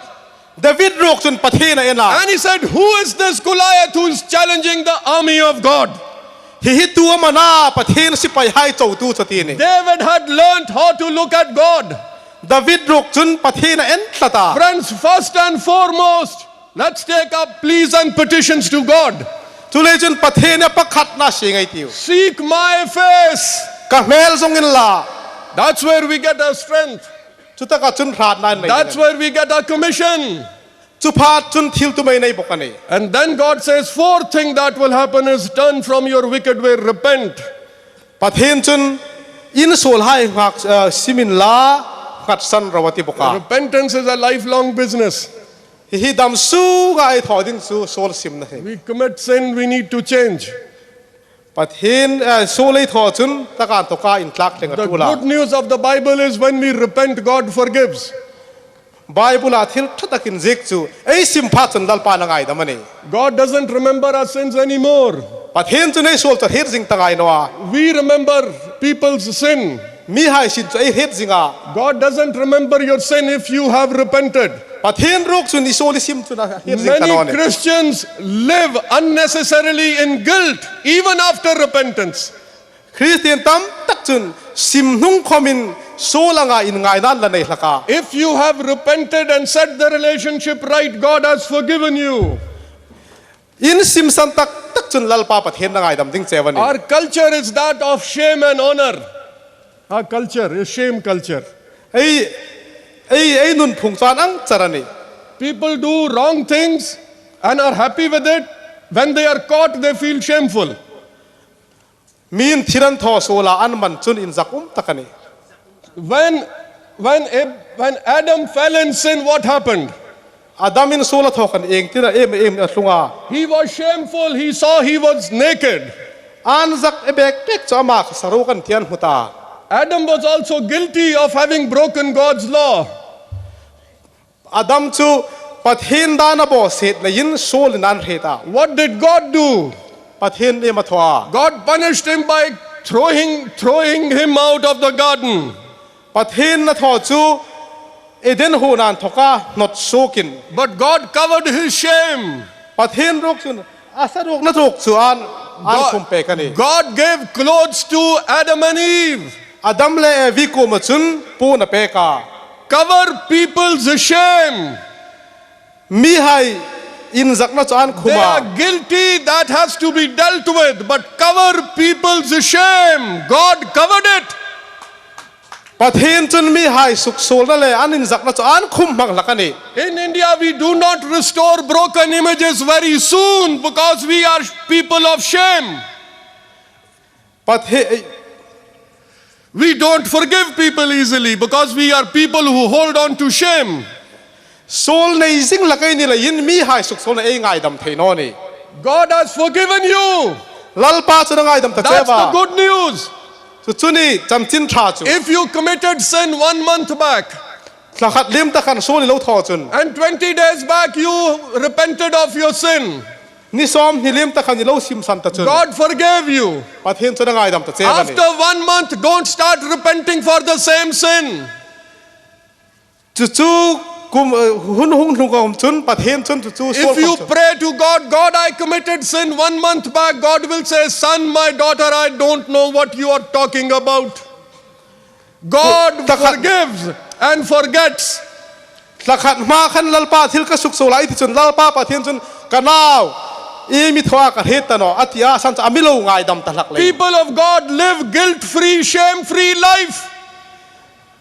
David ruok chun Pathien a en a. And he said, "Who is this Goliath who is challenging the army of God?" Hi hi tu am a na Pathien sipaihai chotu chu ti a nih. David had learned how to look at God. David ruok chun Pathien a en tlat a. Friends, first and foremost, let's take up pleas and petitions to God. Chuleiin chun Pathien a pakhatna sieng ei tiu. "Seek my face." Ka hmel zong inla. That's where we get our strength. Chutaka chun hratna ei nei. That's where we get our commission. Chu pha chun thil tum ei nei bawk a nih. And then God says, fourth thing that will happen is turn from your wicked way, repent. Pathien chun in suolhai nghak, eh, sim inla, nghatsan ro a ti bawk a. Repentance is a lifelong business. Hi hi dam sunga ei thaw ding chu suol simna hi. We commit sin, we need to change. Pathien, eh, suol ei thaw chun taka inthoka intlak tleng a ṭul a. The good news of the Bible is when we repent, God forgives. Bible-a thil ṭha tak inziek chu ei sim pha chun Lalpan a ngaidam a nih. God doesn't remember our sins anymore. Pathien chun ei suol chu a hriet zing ta ngai naw a. We remember people's sin. Mihai sin chu ei hriet zing a. God doesn't remember your sin if you have repented. Pathien ruok chun i suol i sim chun a hriet zing ta naw a nih. Many Christians live unnecessarily in guilt even after repentance. Kristien tam tak chun sim hnung khawmin suol anga inngaina an la nei hlak a. If you have repented and set the relationship right, God has forgiven you. In simsan tak tak chun Lalpa Pathienin a ngaidam ding cheu a nih. Our culture is that of shame and honor. Our culture is shame culture. Ei, ei, ei nunphung chu an ang char a nih. People do wrong things and are happy with it. When they are caught, they feel shameful. Mi'n thil an thaw suola an man chun inzak um tak a nih. When, when Ab-, when Adam fell in sin, what happened? Adamin suol a thaw khan ieng tina em em a tlung a? He was shameful. He saw he was naked. An zak e bek pek chu ama kha saruok a ni ti an hmu ta. Adam was also guilty of having broken God's law. Adam chu Pathien dan a bawsiet leiin suolin an hriet a. What did God do? Pathienin iem a thaw a? God punished him by throwing, throwing him out of the garden. Pathienin a thaw chu Eden huona inthawka hnawt suokin. But God covered his shame. Pathien ruok chun a saruokna ruok chu an, an khum pek a nih. God gave clothes to Adam and Eve. Adam le Evi kuoma chun puon a pek a. Cover people's shame. Mihai inzakna chu an khum a. They are guilty, that has to be dealt with, but cover people's shame. God covered it. Pathien chun mihai suksuolna le an inzakna chu an khum hmang hlak a nih. In India, we do not restore broken images very soon because we are people of shame. Pathe- We don't forgive people easily because we are people who hold on to shame. Suol nei zing hlak ei ni leiin mihai suksuolna ei ngaidam thei naw nih. God has forgiven you. Lalpa chun a ngaidam ta che a. That's the good news. Chu chu a nih chanchin ṭha chu. If you committed sin one month back, thla khat liem ta khan suol i lo thaw chun. And twenty days back you repented of your sin. Ni sawmhni liem ta khan i lo simsan ta chun. God forgave you. Pathien chun a ngaidam ta che a nih. After one month, don't start repenting for the same sin. Chu chu kum, eh, hun hung tlung khawm chun Pathien chun chu chu suol khawm chun. If you pray to God, "God, I committed sin one month back," God will say, "Son, my daughter, I don't know what you are talking about." God forgives and forgets. Thla khat hma khan Lalpa thil ka suksuol a i ti chun Lalpa Pathien chun, "Ka nau, iem i thaw a ka hriet ta nawh," a ti a, a san chu a mi lo ngaidam ta hlak leiin. People of God live guilt-free, shame-free life.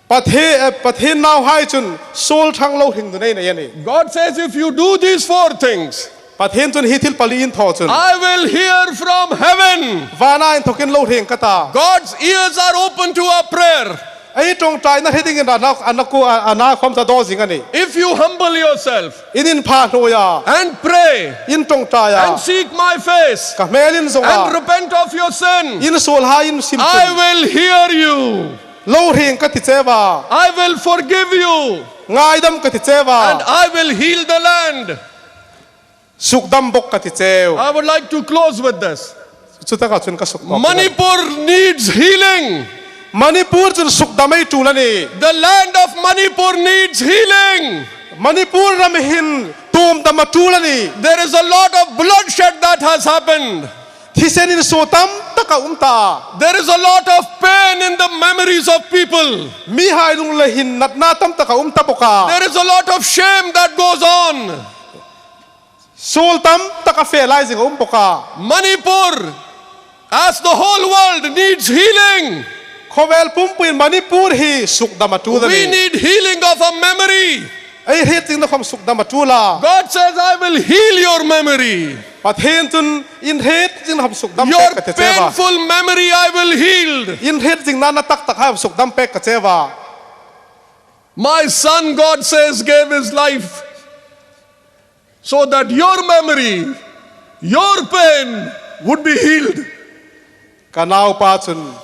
Pathe-, eh, Pathien nauhai chun suol ṭhang lo hringnun ei nei a nih. God says, "If you do these four things, Pathien chun hi thil pali in thaw chun, I will hear from heaven." Vana inthawkin lo hre ka ta. God's ears are open to our prayer. Ei ṭawngṭaina hre dingin a na, a na ku, a, a na khawm chu a daw zing a nih. If you humble yourself, in inpha hnuoia, and pray, in ṭawngṭaia, and seek my face, ka hmel in zawnga, and repent of your sin, in suolhai in sim chun, I will hear you. Lo hre ka ti che a. I will forgive you. Ngaidam ka ti che a. And I will heal the land. Sukdam bawk ka ti che. I would like to close with this. Chutaka chun ka sukdam. Manipur needs healing. Manipur chun sukdam ei ṭul a nih. The land of Manipur needs healing. Manipur ram hin tuomdam a ṭul a nih. There is a lot of bloodshed that has happened. Thisen insuo tam tak a um ta. There is a lot of pain in the memories of people. Mihai lungrila hin natna tam tak a um ta bawk a. There is a lot of shame that goes on. Suol tam tak a fe lai zing a um bawk a. Manipur, as the whole world, needs healing. Khawvel pumpuiin Manipur hi sukdam a ṭul a nih. We need healing of a memory. Ei hriet zingna khawm sukdam a ṭul a. God says, "I will heal your memory." Pathien chun in hriet zingna khawm sukdam pek ka ti che a. Your painful memory I will heal. In hriet zingna na tak tak hai sukdam pek ka che a. My son, God says, gave his life so that your memory, your pain would be healed. Ka naupa chun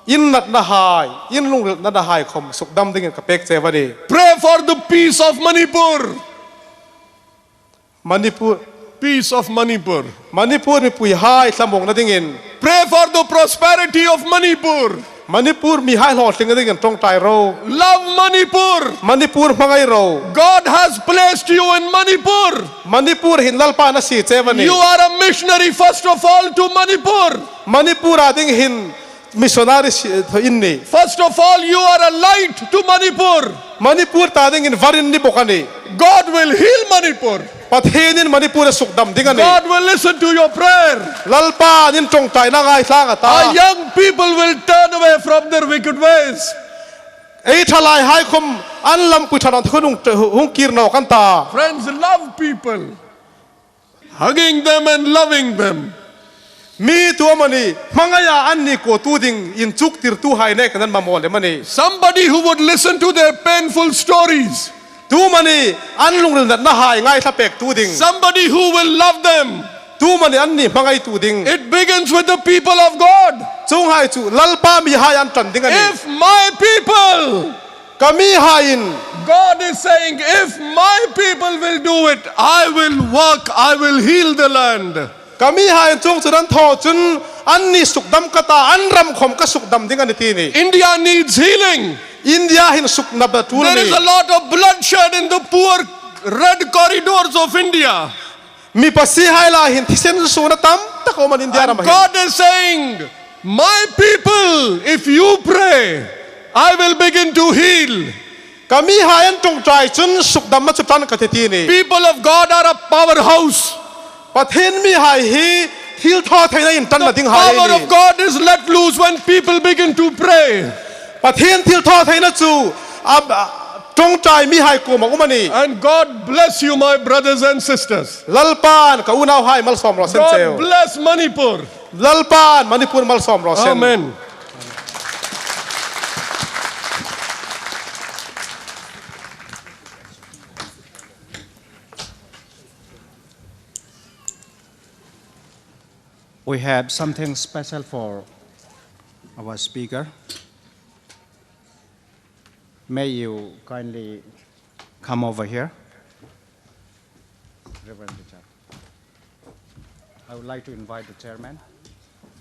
in natnahai, in lungrilnahai khawm sukdam dingin ka pek che a nih. Pray for the peace of Manipur. Manipur. Peace of Manipur. Manipur mipuihai thlamuongna dingin. Pray for the prosperity of Manipur. Manipur mihai hlawtling dingin ṭawngṭai ro. Love Manipur. Manipur hmangai ro. God has placed you in Manipur. Manipur hin Lalpan a sie che a nih. You are a missionary, first of all, to Manipur. Manipur a ding hin missionary si-, in nih. First of all, you are a light to Manipur. Manipur ta dingin var in ni bawk a nih. God will heal Manipur. Pathienin Manipur a sukdam ding a nih. God will listen to your prayer. Lalpan in ṭawngṭaina a ngaithla a ta. Our young people will turn away from their wicked ways. Ei thalaihai khawm an lampui ṭha naw khawm hung, hung kir nawk an ta. Friends, love people. Hugging them and loving them. Mi tu amanih, hmangaia an ni kuotu ding inchuktirtuhai nekin an mamaw lem a nih. Somebody who would listen to their painful stories. Tu amanih, an lungril natnahai ngaithla pektu ding. Somebody who will love them. Chu amani anni hmangaitu ding. It begins with the people of God. Chuonghai chu Lalpa mihai an ṭan ding a nih. If my people, ka mihaiin, God is saying, if my people will do it, I will work, I will heal the land. Ka mihaiin chuong chu an thaw chun anni sukdam ka ta, an ram khawm ka sukdam ding a nih ti a nih. India needs healing. India hin sukdamna ṭul a nih. There is a lot of bloodshed in the poor red corridors of India. Mi pasiehai lai hin thisen suokna tam tak a um a nih India ram hin. And God is saying, my people, if you pray, I will begin to heal. Ka mihai an ṭawngṭai chun sukdamna chu ṭan ka tih ti a nih. People of God are a powerhouse. Pathien mihai hi thilthawtheina inṭanna dinghai an nih. The power of God is let loose when people begin to pray. Pathien thilthawtheina chu a, a, ṭawngṭai mihai kuoma um a nih. And God bless you, my brothers and sisters. Lalpan ka unauhai malsawm raw se cheu. God bless Manipur. Lalpan Manipur malsawm raw se. Amen. We have something special for our speaker. May you kindly come over here, Reverend Richard. I would like to invite the chairman,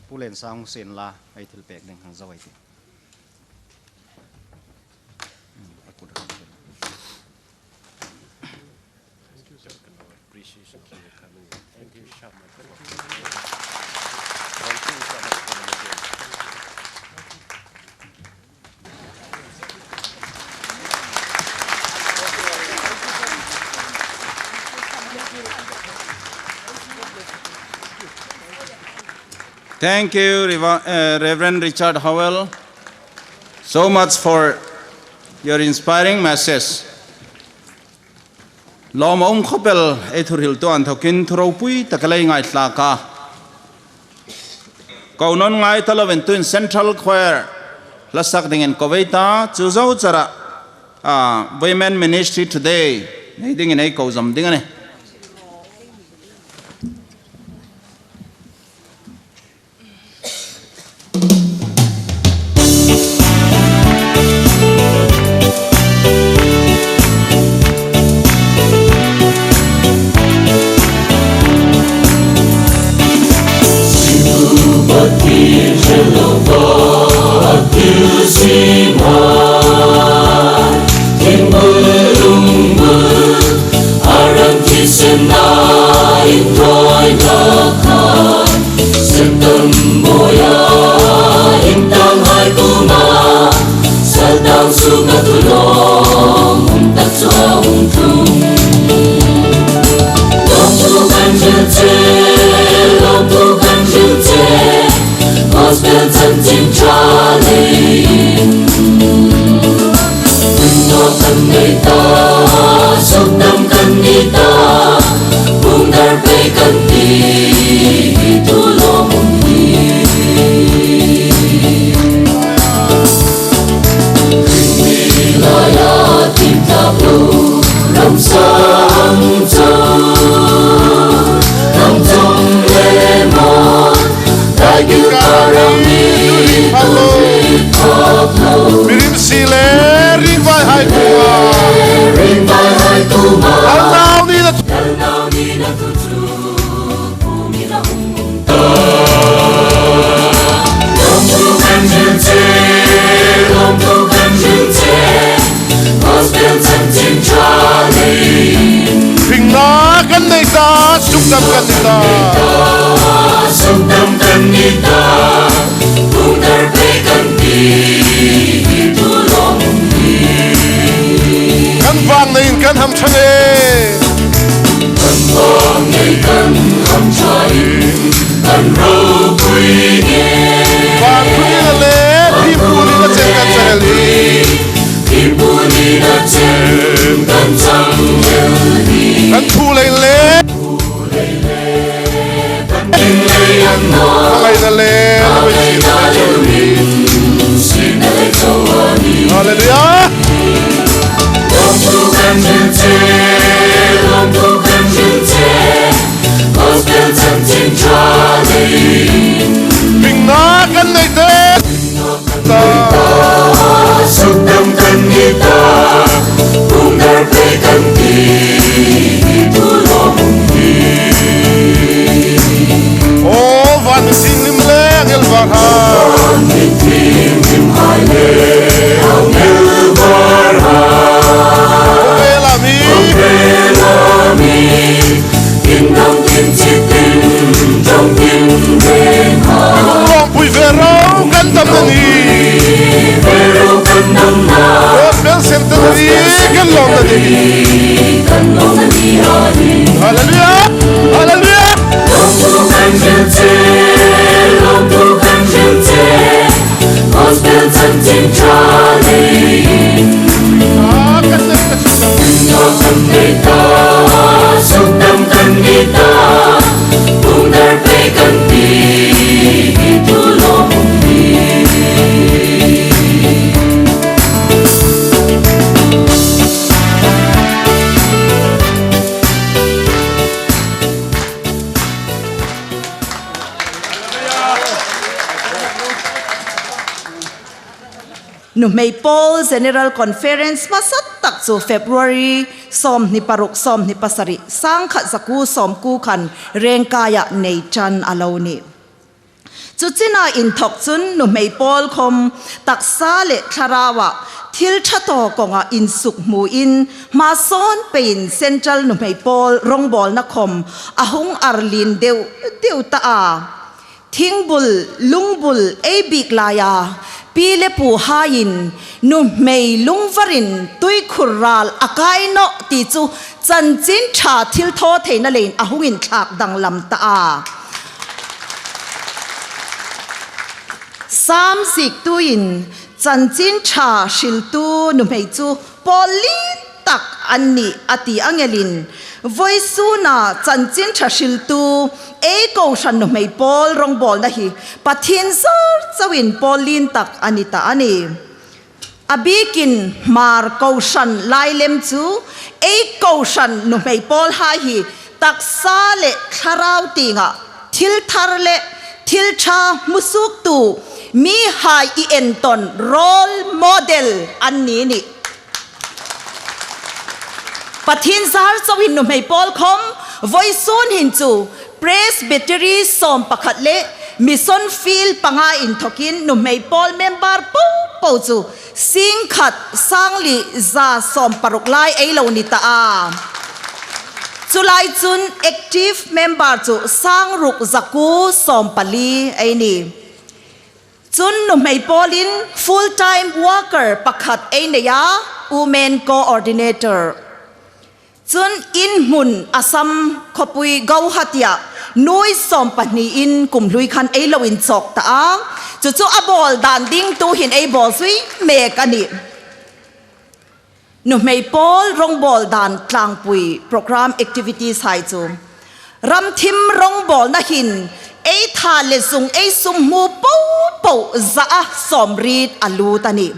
Pu Lensang Sinla, ei thil pek ding hang zo ei tih. Thank you, sir. Appreciation for your coming. Thank you, Shama. Thank you. Thank you so much for coming again. Thank you, Reva-, uh, Reverend Richard Howell, so much for your inspiring message. Lawm a um khawp el ei thuhriltu inthokin thu ropui tak a lei ngaithlak a. Ko nawn ngai ta lovin tuin Central Choir hla sak dingin ko vei ta, chu zo chara, ah, Women Ministry Today nei dingin ei ko zom ding a nih. Satan boya, intang hai kuma, Satan suka tulong, tak chua hung tlung. Lawmthu kan hril che, lawmthu kan hril che, Gospel chanchin ṭha leiin. Ringna kan nei ta, sukdam kan ni ta, hung dar pei kan ti, hi thu lawmum hi. Ringni laia tin tak lo, ram sang chau, ram chau le maw, Dai kil ka ram ni tu ring pha lo. Mi rim si le ring vai hai kuoma. Ring vai hai kuoma. Dal nau ni na. Dal nau ni na tu chu. Pu ni na hung ta. Lawmthu kan hril che. Lawmthu kan hril che. Gospel chanchin ṭha leiin. Ringna kan nei ta, sukdam kan ni ta. Sukdam kan ni ta, hung dar pei kan ti, hi thu lawmum hi. Kan vang neiin kan hamṭha e. Kan vang neiin kan hamṭha e. Kan ropui e. Vangthu nina le, thiempu nina chen kan chang el hi. Thiempu nina chen kan chang el hi. Kan thu lei le. Kan thu lei le. Kan ngaina le, kan ngaina le. Hallelujah. Lawmthu kan hril che, lawmthu kan hril che. Gospel chanchin Nuhmei Pawl General Conference hmasa tak chu February sawmhni paruk, sawmhni pasari, sangkhat zakuo sawmkuo khan Rengkaia nei ṭan a lo nih. Chu china inthawk chun nuhmei pawl khawm taksa le thlaraua thil ṭha thaw kawnga insuk hmuin hmasawn peiin Central Nuhmei Pawl rawngbawlna khawm a hung arlin deu deu ta a. Thingbul, lungbul ei bik laia pi le puhaiin nuhmei lungvarin tuikhur ral a kai nawh ti chu chanchin ṭha thil thaw theina leiin a hung inthlak danglam ta a. Sam ziektuin chanchin ṭha hriltu nuhmei chu pawl lien tak an nih a ti ang elin, vawisuna chanchin ṭha hriltu ei kohran nuhmei pawl rawngbawlna hi Pathien zar chauin pawl lien tak a ni ta a nih. A bikin Hmar kohran lai lem chu ei kohran nuhmei pawlhai hi taksa le thlarau tienga thil thar le thil ṭha hmusuoktu mihai i entawn role model an ni nih. Pathien zar chauin nuhmei pawl khawm vawisun hin chu Presbytery sawmpakhat le Mission Field panga inthawkin nuhmei pawl member popo chu singkhat sangli za sawmparuk lai ei lo ni ta a. Chu lai chun active member chu sangruk zakuo sawmpali ei ni. Chun nuhmei pawlin full time worker pakhat ei nei a, women coordinator. Chun in hmun Assam khawpui Guwahati-a nuoi sawmpahni in kum hlui khan ei lo inchawk ta a. Chu chu a bawl dan ding tuhin ei bawl zui mek a nih. Nuhmei pawl rawngbawl dan tlangpui program activities hai chu ramthim rawngbawlna hin ei tha le zung ei sum hmu popo za a sawmriet a lut a nih.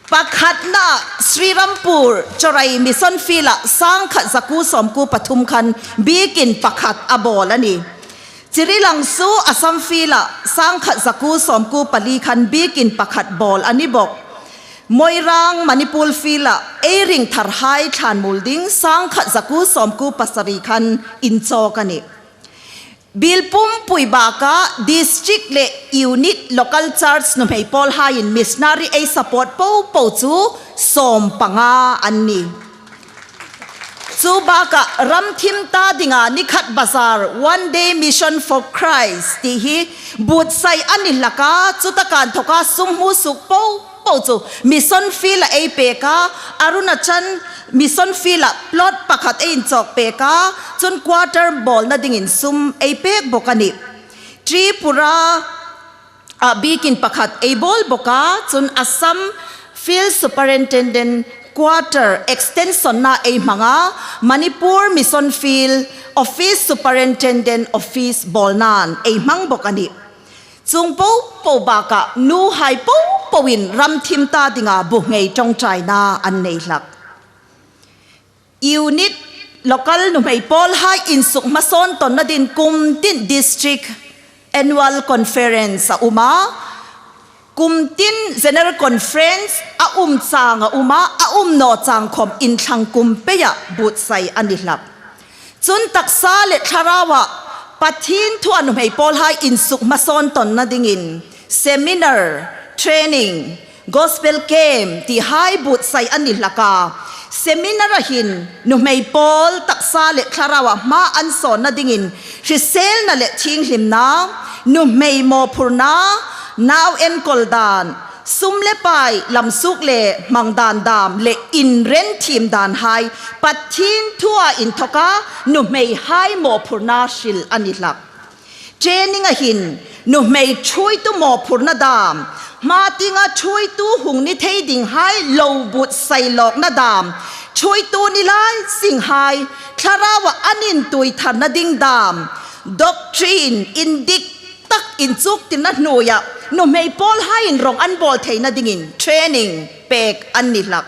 Pakhatna Srirampur Chawrai Mission Field-a sangkhat zakuo sawmkuo pathum khan biekin pakhat a bawl a nih. Chirilang su Assam Field-a sangkhat zakuo sawmkuo pali khan biekin pakhat bawl a ni bawk. Moirang Manipur Field-a ei ring tharhai thlangmuol ding sangkhat zakuo sawmkuo pasari khan inchawk a nih. Biel pumpui baka district le unit local church nuhmei pawlhaiin missionary ei support popo chu sawmpanga an nih. Chu baka ramthim ta dinga nikhat bazar One Day Mission for Christ ti hi buotsai a ni hlak a, chu taka inthoka sum hmusuok popo chu Mission Field-a ei pek a, Arunachal Mission Field-a plot pakhat ei inchawk pek a, chun quarter bawlna dingin sum ei pek bawk a nih. Tripura-a biekin pakhat ei bawl bawk a, chun Assam Field Superintendent Quarter extension-na ei hmang a, Manipur Mission Field Office Superintendent Office bawlnain ei hmang bawk a nih. Chuong popo baka nuhai popoin ramthim ta dinga bu nghei ṭawngṭaina an nei hlak. Unit local nuhmei pawlhai insuk hmasawn tawnna dingin kum tin district annual conference a um a, kum tin general conference a um chang a um a, a um naw chang khawm inthlang kum peia buotsai a ni hlak. Chun taksa le thlaraua Pathien thua nuhmei pawlhai insuk hmasawn tawnna dingin seminar, training, gospel camp tihai buotsai a ni hlak a. Seminar-a hin nuhmei pawl taksa le thlaraua hma an sawnna dingin hriselna le thienghlimna, nuhmei mawphurna, nau enkawl dan, sum le pai lamsuok le hmang dan dam le inrenthiem danhai Pathien thua inthoka nuhmeihai mawphurna hril a ni hlak. Training-a hin nuhmei ṭhuoitu mawphurna dam, hma tienga ṭhuoitu hung ni thei dinghai lo buotsai lawkna dam, ṭhuoitu ni lai zinghai thlaraua an intuitharna ding dam, doctrine indik tak inchuktirna hnuoia nuhmei pawlhaiin rawng an bawl theina dingin training pek an ni hlak.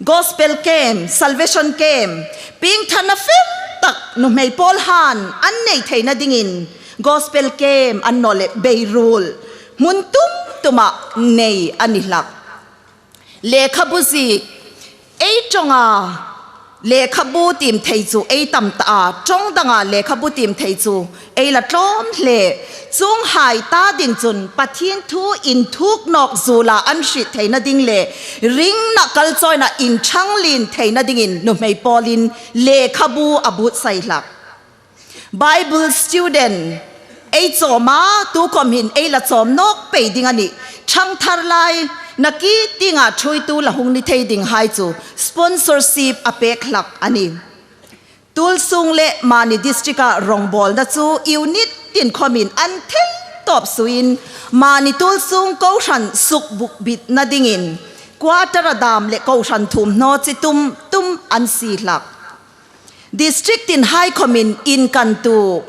Gospel camp, salvation camp, piengthar fel tak nuhmei pawlhaiin an nei theina dingin gospel camp annawleh beiruol hmun tum tuma nei a ni hlak. Lekhabu ziek, ei ṭawnga lekhabu tiem thei chu ei tam ta a, ṭawng danga lekhabu tiem thei chu ei la tlawm hle. Chuonghai ta ding chun Pathien thu inthuk nawk zuola an hriet theina ding le ringna kalchawina inṭhang lien theina dingin nuhmei pawlin lekhabu a buotsai hlak. Bible student ei chawm a, tukhawm hin ei la chawm nawk pei ding a nih. Ṭhangthar lai nakie tienga ṭhuoitu la hung ni thei dinghai chu sponsorship a pek hlak a nih. Tuolsung le Mani district-a rawngbawlna chu unit tin khawmin an thei tawp suoin Mani Tuolsung kohran sukbuoibitna dingin quarter-a dam le kohran thuomhnaw chi tum tum an sie hlak. District tinhai khawmin inkantu,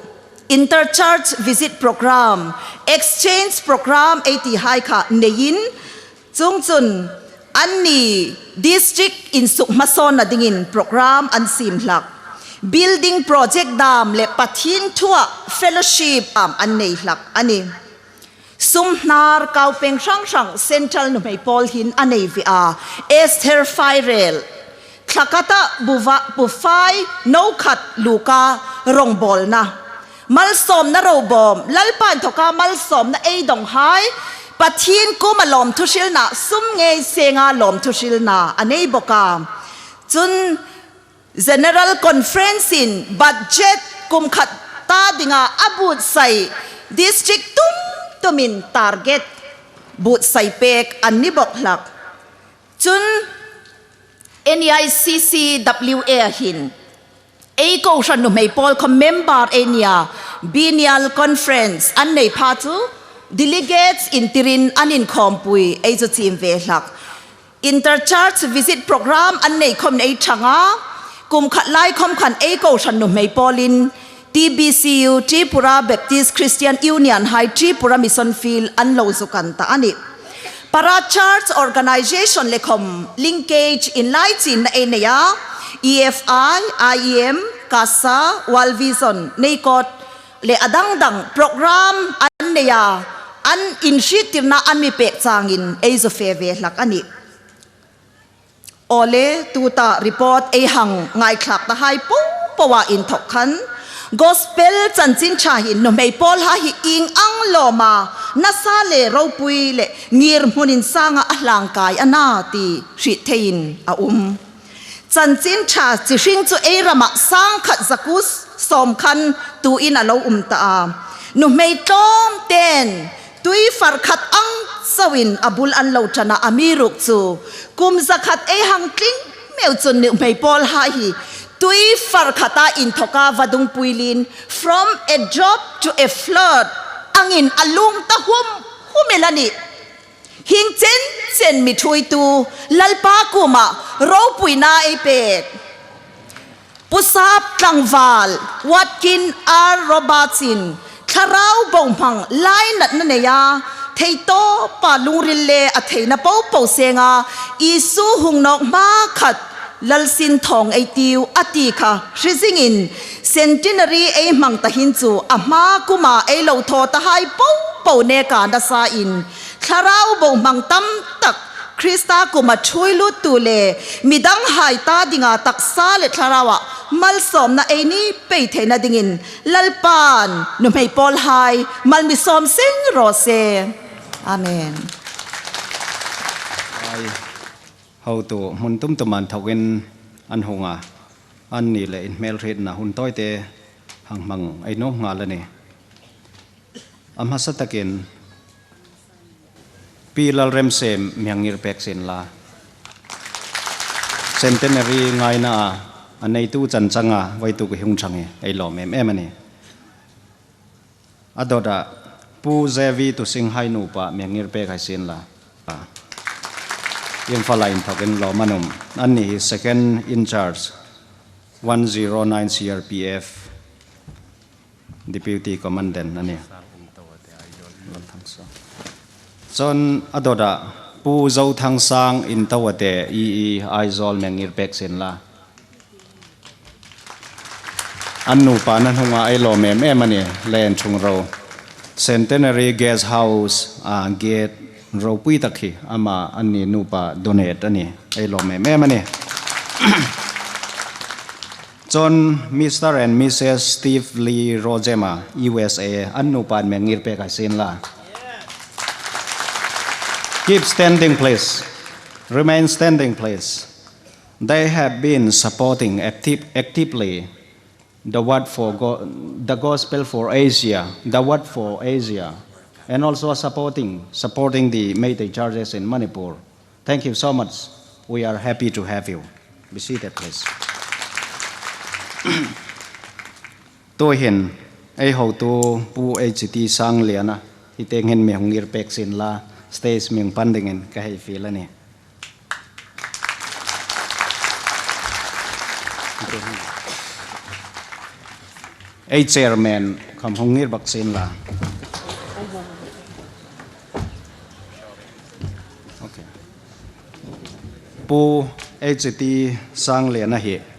inter-church visit program, exchange program ei tihai kha neiin, chuongchun anni district insuk hmasawnna dingin program an siem hlak. Building project dam le Pathien thua fellowship dam an nei hlak a nih. Sumhnar kaupeng hrang hrang Central nuhmei pawl hin a nei ve a, Esther Fairel, Thlakata buva, bufai no khat luka rawngbawlna. Malsawmna robawm, Lalpa inthoka malsawmna ei donghai, Pathien kuoma lawmthu hrilna, sum ngei senga lawmthu hrilna a nei bawk a. Chun General Conference-in budget kum khat ta dinga a buotsai district tum tumin target buotsai pek an ni bawk hlak. Chun N E I C C W A hin ei kohran nuhmei pawl kha member ei ni a, biennial conference an nei pha chu delegates intirin an inkhawmpui ei chu chim ve hlak. Inter-church visit program an nei khawm ei ṭhang a, kum khat lai khawm khan ei kohran nuhmei pawlin T B C U, Tripura Baptist Christian Union hai Tripura Mission Field an lo zuk an ta a nih. Para-church organization le khawm linkage inlai chinna ei nei a, E F I, I E M, CASA, World Vision, NEICOT le a dang dang program an nei a, an inhriettirna an mi pek changin ei zu fe ve hlak a nih. Awle, tuta report ei hang ngaithlak tahai popoa inthok khan, Gospel chanchin ṭha hin nuhmei pawlhai hi ieng ang lawma nasa le ropui le ngirhmun insanga a hlangkai a na ti hriet theiin a um. Chanchin ṭha chi hring chu ei rama sang khat zakuo sawm khan tuin a lo um ta a. Nuhmei tlawmten tuifar khat ang chauin a bul an lo ṭan a, amiruokchu kum za khat ei hang tling meu chun nuhmei pawlhai hi tuifar khata inthoka vadung puilin, from a drop to a flood angin a lung ta hum hum el a nih. Hieng chen chen mi ṭhuoitu Lalpa kuoma ropuina ei pek. Pu Sap tlangval Watkin R Roberts-in thlarau bohmang lainatna nei a, theitawpa lungril le a theina popo senga Isu hung nawk hma khat Lal Sinthawng ei tiu a ti kha hre zingin, centenary ei hmang ta hin chu a hma kuoma ei lo thaw tahai popo neka nasain thlarau bohmang tam tak Krista kuoma ṭhuoi luttu le midanghai ta dinga taksa le thlaraua malsawmna ei ni pei theina dingin Lalpan nuhmei pawlhai mal mi sawm seng raw se. Amen. Ai, hotu hmun tum tuma inthokin an hung a, anni le inhmelhrietna hun tawite hang hmang ei nuom nghal a nih. A hmasa takin Pi Lalremsiem mi hang ngir pek sien la. Centenary ngaina a, a neitu chan changa vawituk hi hung ṭhang hi ei lawm em em a nih. A dawta Pu J V Tusinghai nupa mi hang ngir pek hai sien la. Imphal-a inthokin lawm an um. Anni hi second in charge one zero nine C R P F Deputy Commandant a nih. Chun a dawta Pu Zothangsang Intoate, E E, Aizawl, mi hang ngir pek sien la. An nupa nan hunga ei lawm em em a nih, le an ṭhung ro. Centenary Guest House, ah, gate ropui tak hi ama an ni nupa donate a nih. Ei lawm em em a nih. Chun Mister and Missus Steve Lee Rojema, U S A, an nupa an mi ngir pek hai sien la. Keep standing, please. Remain standing, please. They have been supporting active, actively the Word for Go-, the Gospel for Asia, the Word for Asia, and also supporting, supporting the Meitei churches in Manipur. Thank you so much. We are happy to have you. Be seated, please. Tuhin, ei hotu Pu H T Sangliana, hi tieng hin mi hung ngir pek sien la, stage mi hung pan dingin ka hei fiel a nih. Ei chairman khom hung ngir bak sien la. Okay. Pu H T Sangliana hi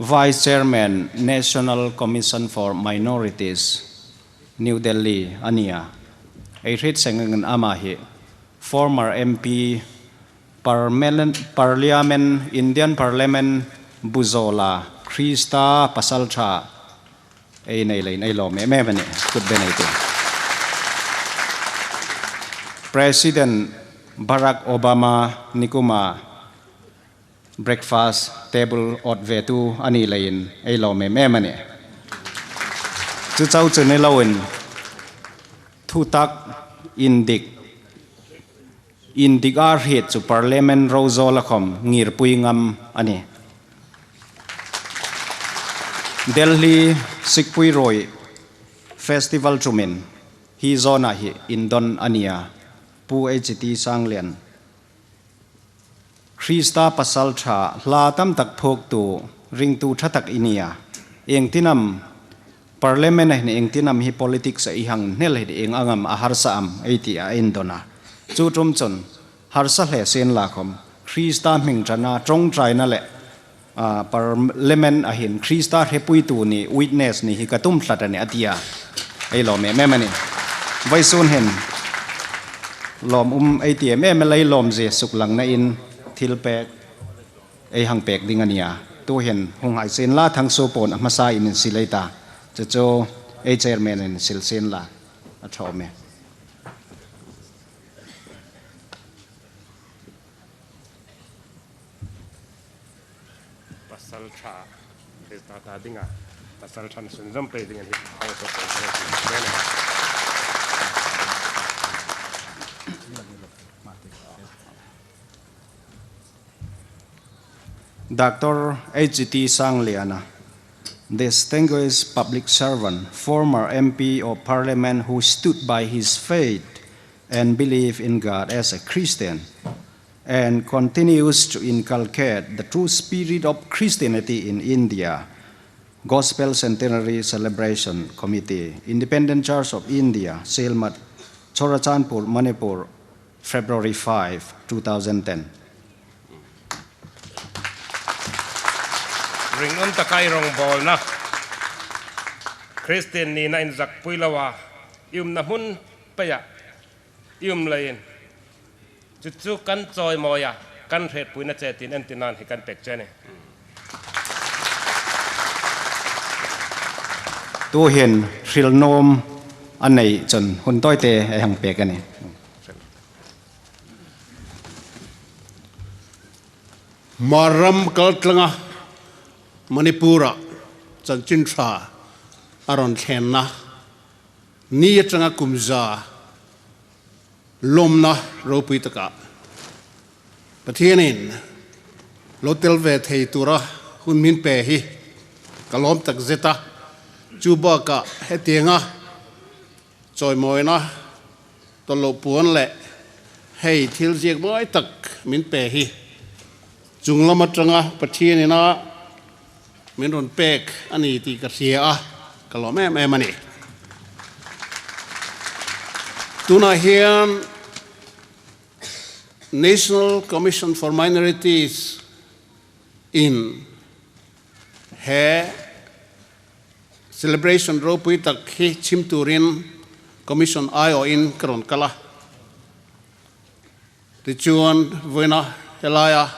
Vice Chairman, National Commission for Minorities, New Delhi a nih a. Ei hriet seng angin ama hi former M P, Parliament, Parliament, Indian Parliament bu zawla Krista pasalṭha ei nei leiin ei lawm em em a nih. Kut be nei ti. President Barack Obama nikuma breakfast table awt ve tu a ni leiin ei lawm em em a nih. Chu chau chu ni loin thutak indik, indik a hriet chu Parliament rorêl a khom ngirpui ngam a nih. Delhi Sikpui Roi Festival tumin hi zawna hi indon a nih a. Pu H T Sanglian, Krista pasalṭha hla tam tak phuoktu ringtu ṭha tak i ni a. Iengtin am Parliament-a hin iengtin am hi politics-a i hang hnel hi ieng ang am a harsa am ei ti a indon a. Chu ṭum chun harsa hle sien la khom Krista hming ṭana ṭawngṭaina le, a, Parliament-a hin Krista hrepuitu ni witness ni hi ka tum tlat a nih a ti a. Ei lawm em em a nih. Vawisun hin lawmum ei ti em em a, lei lawmzie suklangnain thilpek ei hang pek ding a nih a. Tuhin hung hai sien la, Thangsuo puon a hmasain insil ei ta. Chu chu ei chairman-in insil sien la. A ṭha awm e. Pasalṭha, Krista ta dinga pasalṭha sunzawm pei dingin hi hang so ko. Doctor H T Sangliana, distinguished public servant, former M P of Parliament who stood by his faith and belief in God as a Christian, and continues to inculcate the true spirit of Christianity in India. Gospel Centenary Celebration Committee, Independent Church of India, Sielmat, Churachandpur, Manipur, February five, two thousand ten. Ringum taka i rongbawlna, Kristien nina inzakpui loa i umna hmun peia i um leiin, chu chu kan chawimawi a, kan hrepuina che tiin en tinan hi kan pek che a nih. Tuhin hril nuom a nei chun hun tawite ei hang pek a nih. Hmar ram kaltlanga Manipur-a chanchin ṭha a rawn thlenna ni atanga kum za lawmna ropui taka Pathienin lo tel ve thei tura hun min pe hi ka lawm tak zet a, chu bakah hetianga chawimawina, tawlhlo puon le hei thil ziek mawi tak min pe hi chunglam atanga Pathienin a min rawn pek a ni tih ka hria a, ka lawm em em a ni. Tunah hian National Commission for Minorities in he celebration ropui tak hi chhim turin commission aiawhin ka rawn kal a. Tichuan, vawiina helaia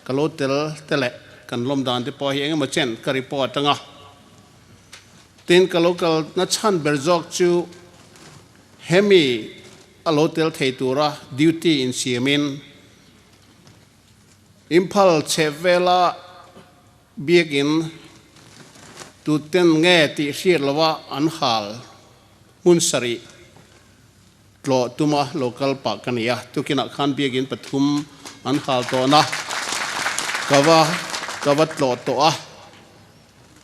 ka lo tel te le kan lawm dan te pawh hi engemaw chen ka report ang a. Tin, ka lo kalna chhan ber zawk chu hemi a lo tel thei tura duty insiamin Imphal chhep vela biakin tuten nge tih hriet lova an hal hmun sarih tlawh tuma local park ka ni a, tukinah khan biakin pathum an hal tawh a, ka va, ka va tlawh tawh a.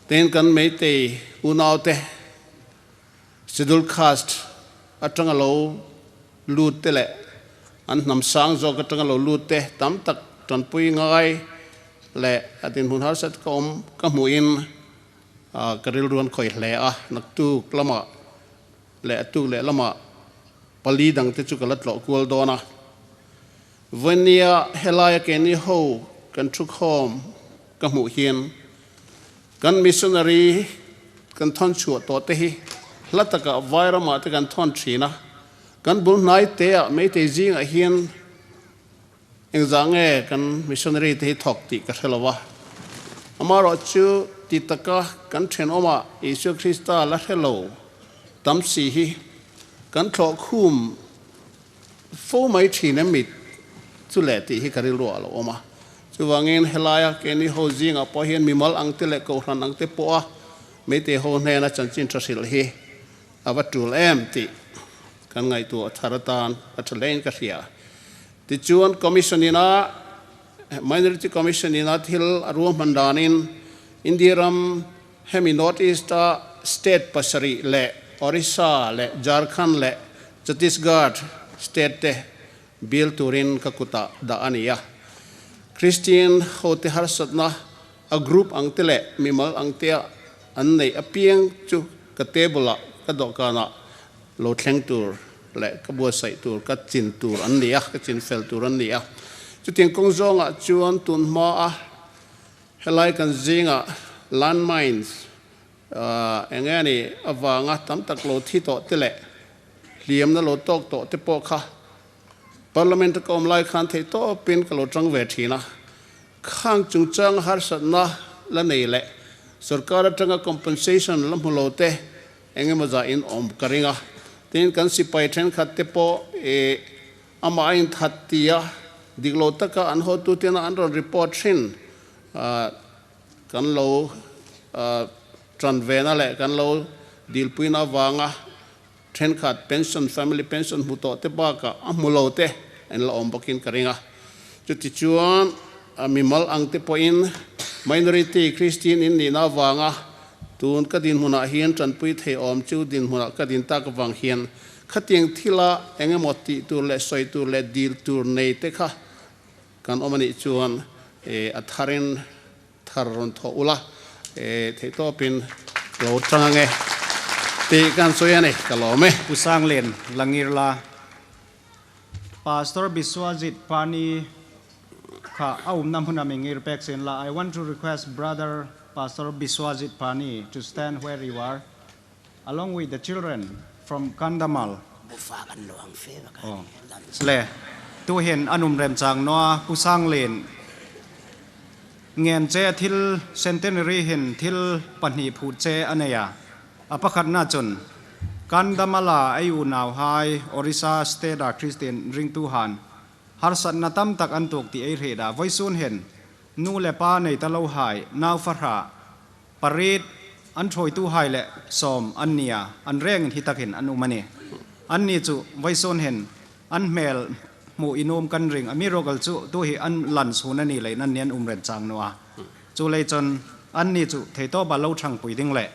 Tin, kan Meitei unaute Scheduled Caste atanga lo lut te le an hnam sang zawk atanga lo lut te tam tak ṭanpui ngai le a dinhmun harsat ka um ka hmuin, a, ka rilru an khoi hle a, naktuk lama le a tuk leh lama pali dang te chu ka la tlawh kual dawn a. Vawiina helaia keini ho kan thukhawm ka hmuh hin, kan missionary kan thawn chhuah tawh te hi hla taka Vairama te kan thawn ṭhin a, kan bul hnai te ah Meitei zinga hin engzah nge kan missionary te hi thawk tih ka hre lo a. Amarawh chu ti taka kan ṭhenawma Isua Krista la hre lo tam si hi kan tlawh khum fo mai ṭhin em mit chu le tih hi ka rilruah a lo awm a. Chuvangin helaia keini ho zinga pawh hian mimal ang te le kohran ang te pawha Meitei ho hnena chanchin ṭha hrilh hi a va tul em tih kan ngaihtuah a thar atan a ṭha leiin ka hria. Tichuan commission ina, Minority Commission ina thil a ruahman danin India ram hemi North East a state pasarih le Orissa le Jharkhand le Chhattisgarh state te bial turin ka kuta dah a ni a. Christian hote harsatna a group ang te le mimal ang te a an nei apiang chu ka table-ah ka dawhkanah lo thleng tur le ka buatsaih tur, ka chin tur an ni a, ka chin fel tur an ni a. Chutiang kawng zawngah chuan tun hma a helai kan zinga landmines, ah, eng nge ni avanga tam tak lo thi tawh te le hliamna lo tawk tawh te pawh kha Parliament-a ka awm lai khan thei tawpin ka lo ṭang ve ṭhin a. Khang chungchang harsatna la nei le sorkar aṭanga compensation la hmu lo te eng emaw zain awm ka ring a. Tin, kan sipai ṭhenkhat te pawh, eh, amah a inthat tia dik lo taka an hotu tina an rawn report ṭhin, ah, kan lo, ah, ṭan vena le kan lo dilpuina vanga ṭhenkhat pension, family pension hmu tawh te bakah a hmu lo te an la awm bawkin ka ring a. Chutichuan, a, mimal ang te pawhin minority Christian in nihna avanga tun ka dinhmunah hian ṭanpui thei awm chu dinhmunah ka din tak avang hian khatiang thila eng emaw tih tur le sawi tur le dil tur nei te kha kan awm a nih chuan, e, a tharin thar rawn thawh ula, e, thei tawpin lo ṭang ang e tih kan sawi a ni, ka lawm e. Pu Sanglien, la ngir la. Pastor Biswajit Pani kha a umna hmuna mi ngir pek sin la. I want to request Brother Pastor Biswajit Pani to stand where you are, along with the children from Kandhamal. Bufa kan lo ang fe bak a. Oh. Le, tuhin an um remchang naw a, Pu Sanglien ngen che a thil centenary hin thil pahnih phut che a nei a. A pakhatna chun, Kandhamala ei unauhai Orissa State-a Christian ringtuhan harsatna tam tak an tuok tih ei hriet a, vawisun hin nu le pa nei ta lo hai, nau fahra pariet an thuoituhai le sawm an ni a, an rengin hi takin an um a ni. Anni chu vawisun hin an hmel hmuh i nuom kan ring, amiruokchu tu hi an lan sun a ni leiin anni an um remchang naw a. Chu lei chun anni chu thei tawpa lo ṭhangpui ding le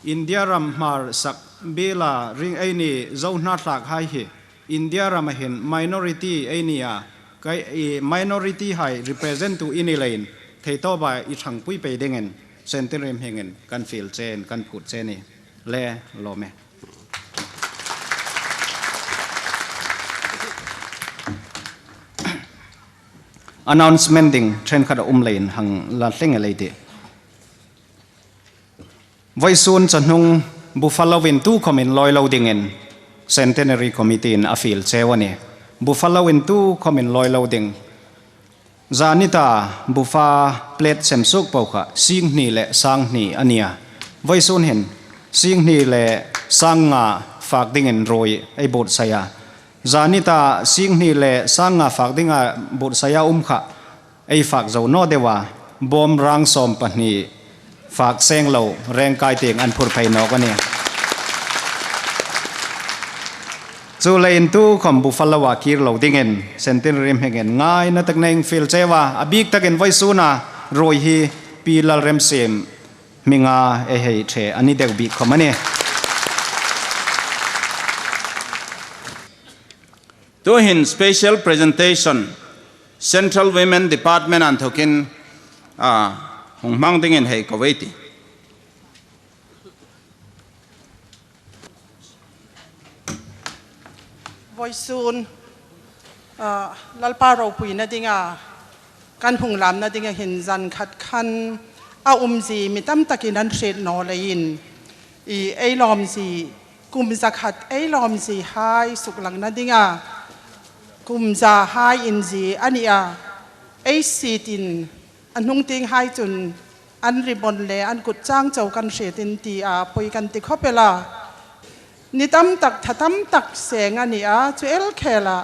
India ram hmar sak biela ring ei ni zo hnathlakhai hi India rama hin minority ei ni a, ka, i minority hai represent tu i ni leiin thei tawpa i ṭhangpui pei dingin centenary hmingin kan fiel che, kan phut che a ni. Le, lawm e. Announcement ding ṭhenkhat a um leiin hang la thleng el ei tih. Vawisun chawhnung bufa lovin tukhawmin lawi lo dingin Centenary Committee-in a fiel cheu a ni. Bufa lo in tu khawmin lawi lo ding. Zani ta bufa plate sem suok po kha singhni le sanghni a nia. Vawisun hin singhni le sangnga fak dingin ruoi ei buotsai a. Zani ta singhni le sangnga fak dinga buotsaia um kha ei fak zo naw deu a, bawm rang sawm pahni fak seng lo rengkai tieng an phur phei nawk a nih. Chuleiin tu khawm bufa lo a kir lo dingin Centenary hmingin ngaina tak nei fiel cheu a, a bik takin vawisuna ruoi hi Pi Lalremsiem hminga ei hei ṭhe a ni deu bik khawm a nih. Tuhin special presentation Central Women Department anthokin, a, hung hmang dingin hei ko ei tih. Vawisun, a, Lalpa ropuina dinga kan hung lamna dinga hin zan khat khan a umzie mi tam takin an hriet naw leiin, i, ei lawmzie, kum za khat ei lawmzie hai suklangna dinga kum za hai inzie a nih a. Ei sietin a hnung tieng hai chun an ribbon le an kut chang chau kan hrietin ti a poi kan ti khawp el a. Ni tam tak, tha tam tak seng a nih a, chu el khela,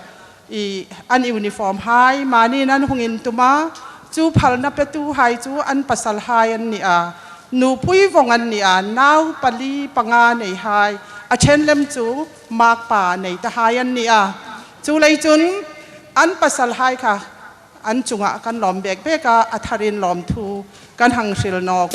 i, an uniform hai manin an hung intum a, chu phalna petu hai chu an pasal hai an nih a, nupui vawng an nih a, nau pali panga nei hai, a ṭhen lem chu makpa nei ta hai an nih a. Chuleiin chun an pasal hai kha an chunga kan lawm bek bek a, a tharin lawmthu kan hang hril nawk.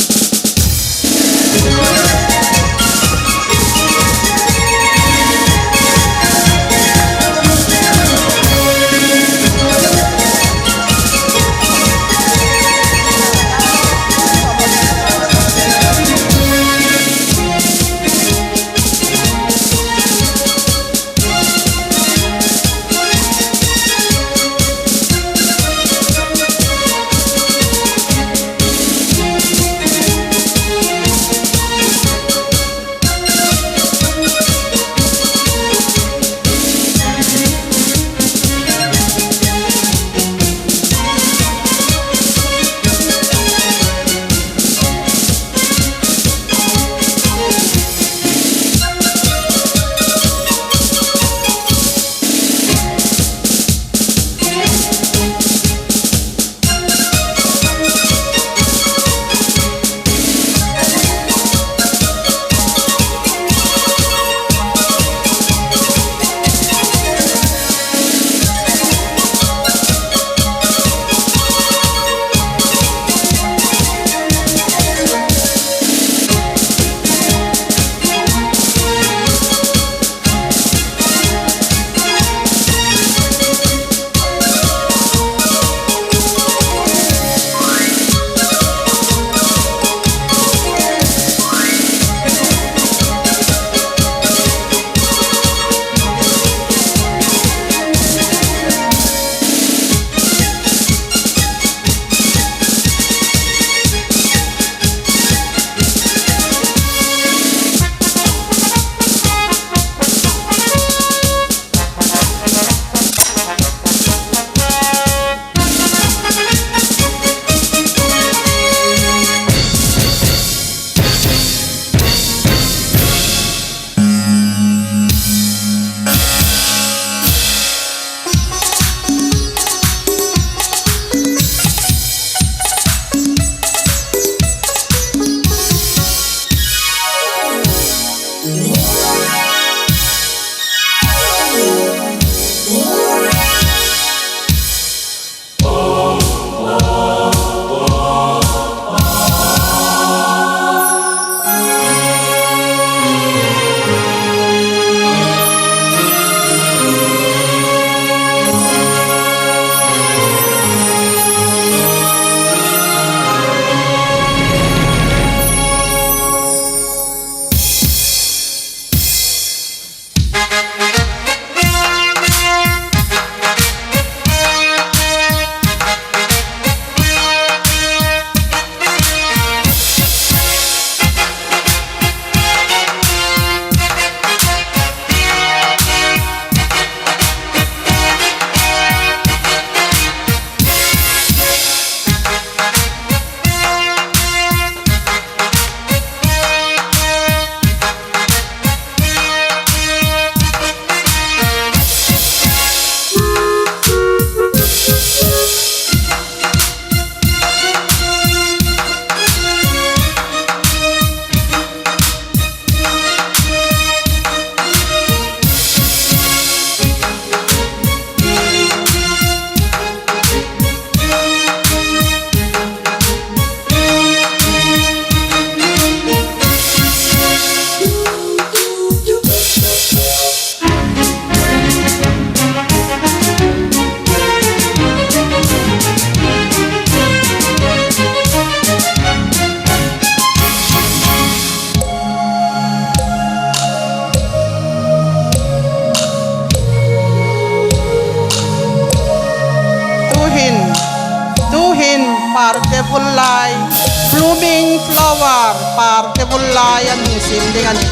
Parte bul lai an hung siem ding a nih.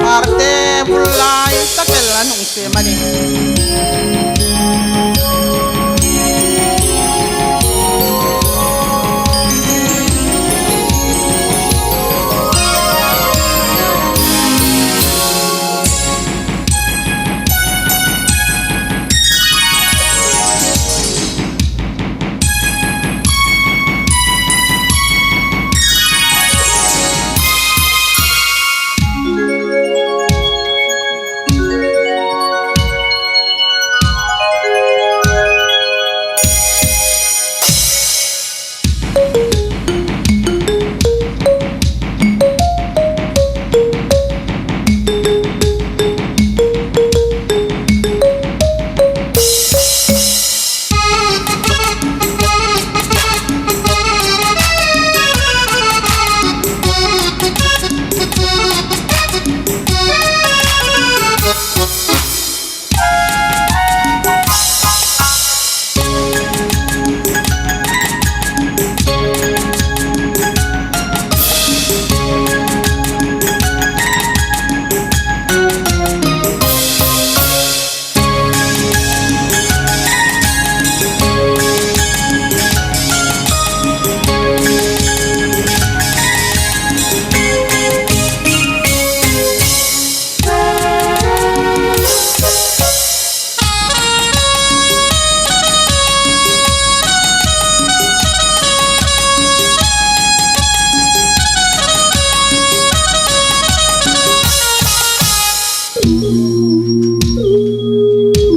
Parte bul lai tak el an hung siem a nih.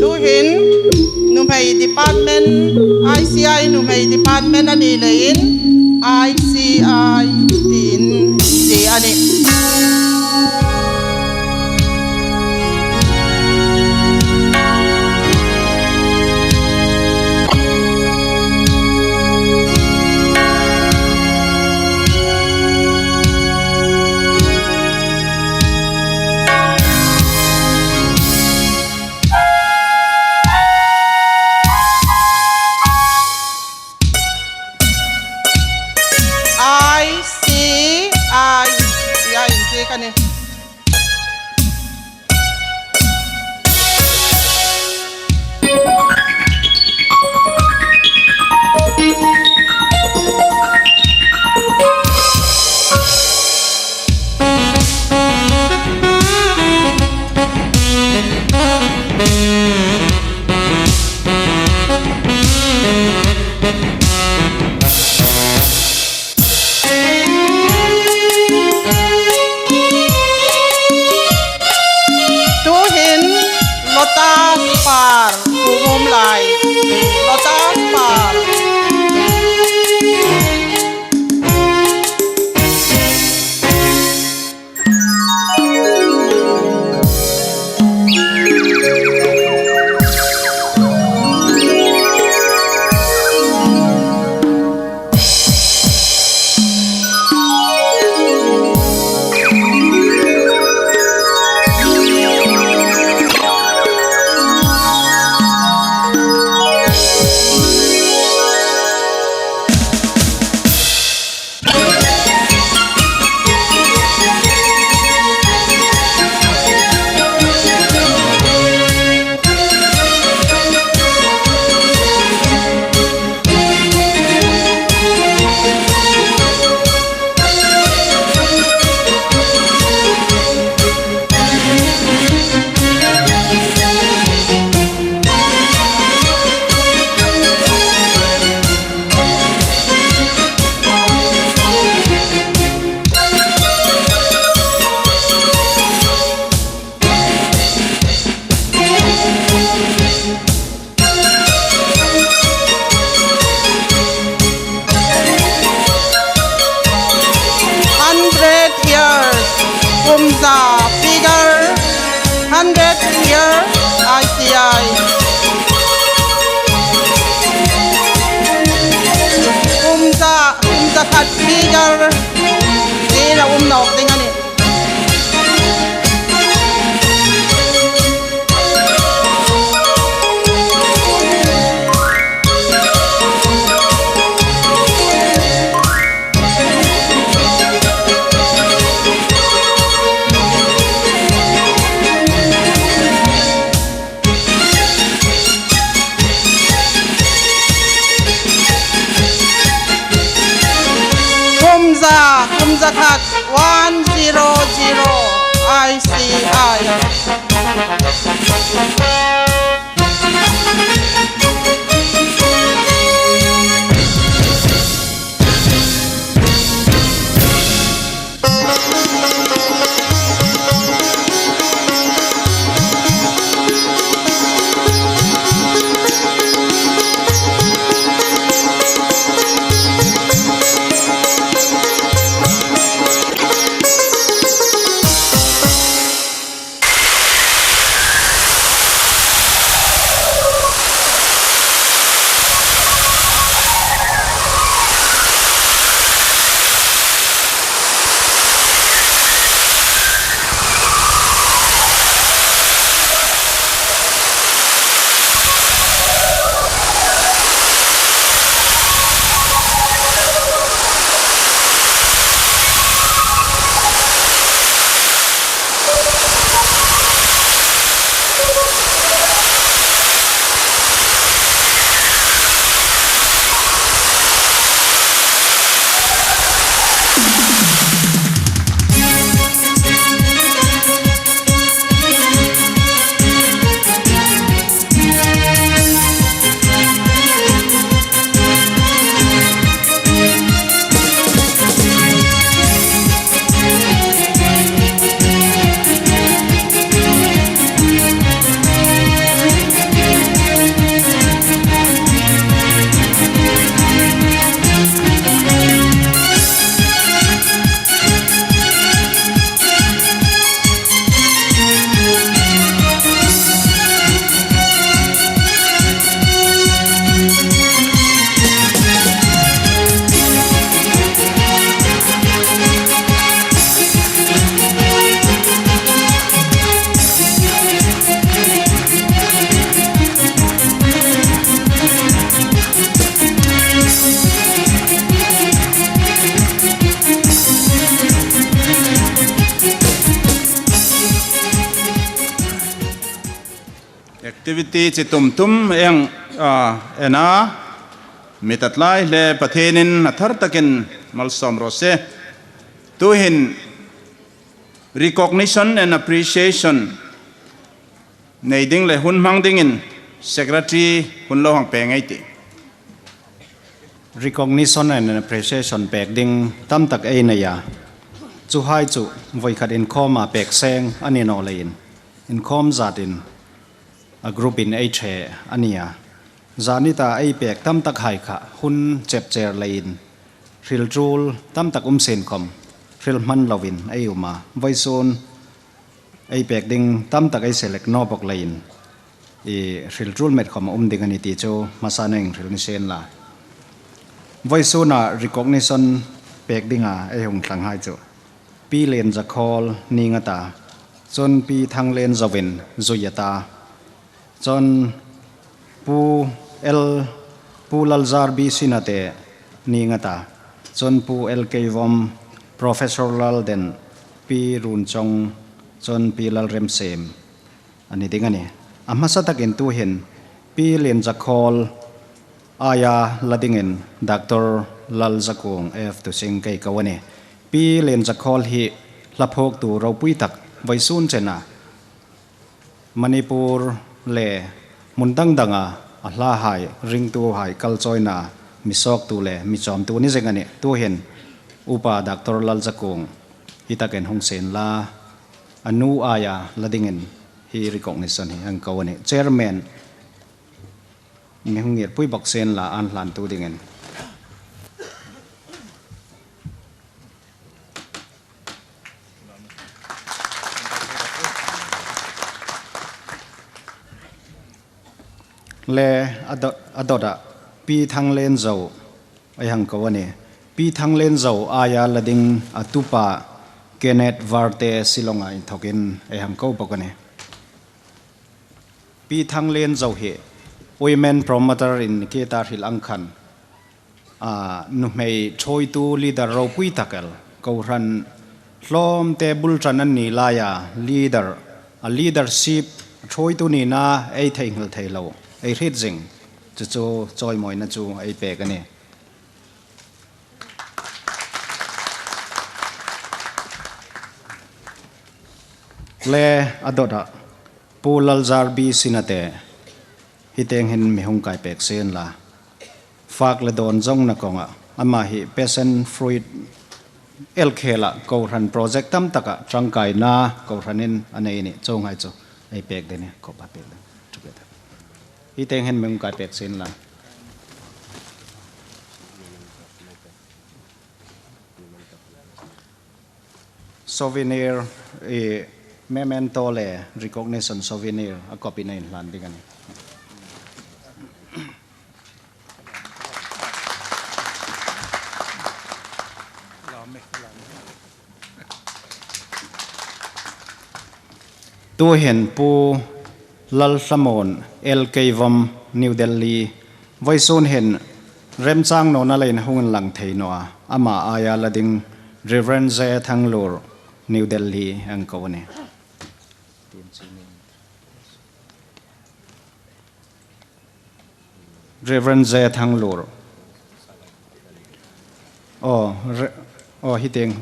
Tuhin nuhmei department, I C I nuhmei department a ni leiin I C I tiin ti a nih. I C I. Zero um nawk ding a nih. Kumza, kumza khat, one zero zero, I C I. Activity chi tum tum ei hang, ah, en a, mi tatlai le Pathienin a thar takin malsawm raw se. Tuhin recognition and appreciation nei ding le hun hmang dingin secretary hun lo hang pe ngei ei tih. Recognition and appreciation pek ding tam tak ei nei a. Chuhai chu voi khat inkhawma pek seng a ni naw leiin, inkhawm zatin a group-in ei ṭhe a ni a. Zani ta ei pek tam tak hai kha hun chep cher leiin hril tul tam tak um sien khawm hril hman loin ei um a. Vawisun ei pek ding tam tak ei select naw bawk leiin, i hril tul met khawm a um ding a ni ti chu hmasan ei hril ni sien la. Vawisuna recognition pek dinga ei hung tlanghai chu Pi Lienzakhal ni nga ta, chun Pi Thanglienzoin zui a ta, chun Pu L, Pu Lalzar B C Nate ni nga ta, chun Pu L K Vom, Professor Lalden, Pi Runchong, chun Pi Lalremsiem a ni ding a nih. A hmasa takin tuhin Pi Lienzakhal aia la dingin Doctor Lalzakung F Tusing kei ko a nih. Pi Lienzakhal hi hla phuoktu ropui tak vawisun chena Manipur le hmun dang danga a hlahai, ringtuhai kalchawina mi sawktu le mi chawmtu ni zing a nih. Tuhin Upa Doctor Lalzakung hi takin hung sien la, a nu aia la dingin hi recognition hi hang ko a nih. Chairman mi hung ngirpui bawk sien la, an hlantu dingin. Le a do-, a dawta Pi Thanglienzo ei hang ko a nih. Pi Thanglenzo aia la ding a tupa Kenneth Varte Shillong-a inthokin ei hang ko bawk a nih. Pi Thanglenzo hi women promoter-in ke ta hril ang khan, a, nuhmei ṭhuoitu leader ropui tak el, kohran hlawmte bul ṭan an ni laia leader, a leadership ṭhuoitu nina ei theinghil thei lo, ei hriet zing. Chu chu chawimawina chu ei pek a nih. Le a dawta Pu Lalzarbi Sinate, hi tieng hin mi hung kai pek sien la. Fak le dawn zawngna kawnga, ama hi passion fruit el khela kohran project tam taka ṭangkaina kohranin a nei a nih. Chuonghai chu ei pek ding a nih, khawp a pek ding. Hi tieng hin mi hung kai pek sien la. Souvenir, eh, memento le recognition souvenir a copy-in inhlan ding a nih. Tuhin Pu Lalthlamuon L K Vom, New Delhi, vawisun hin remchang nawna leiin hung inlang thei naw a, ama aia la ding Reverend J Thanglur, New Delhi, hang ko a nih. Reverend J Thanglur. Aw, re-, aw, hi tieng.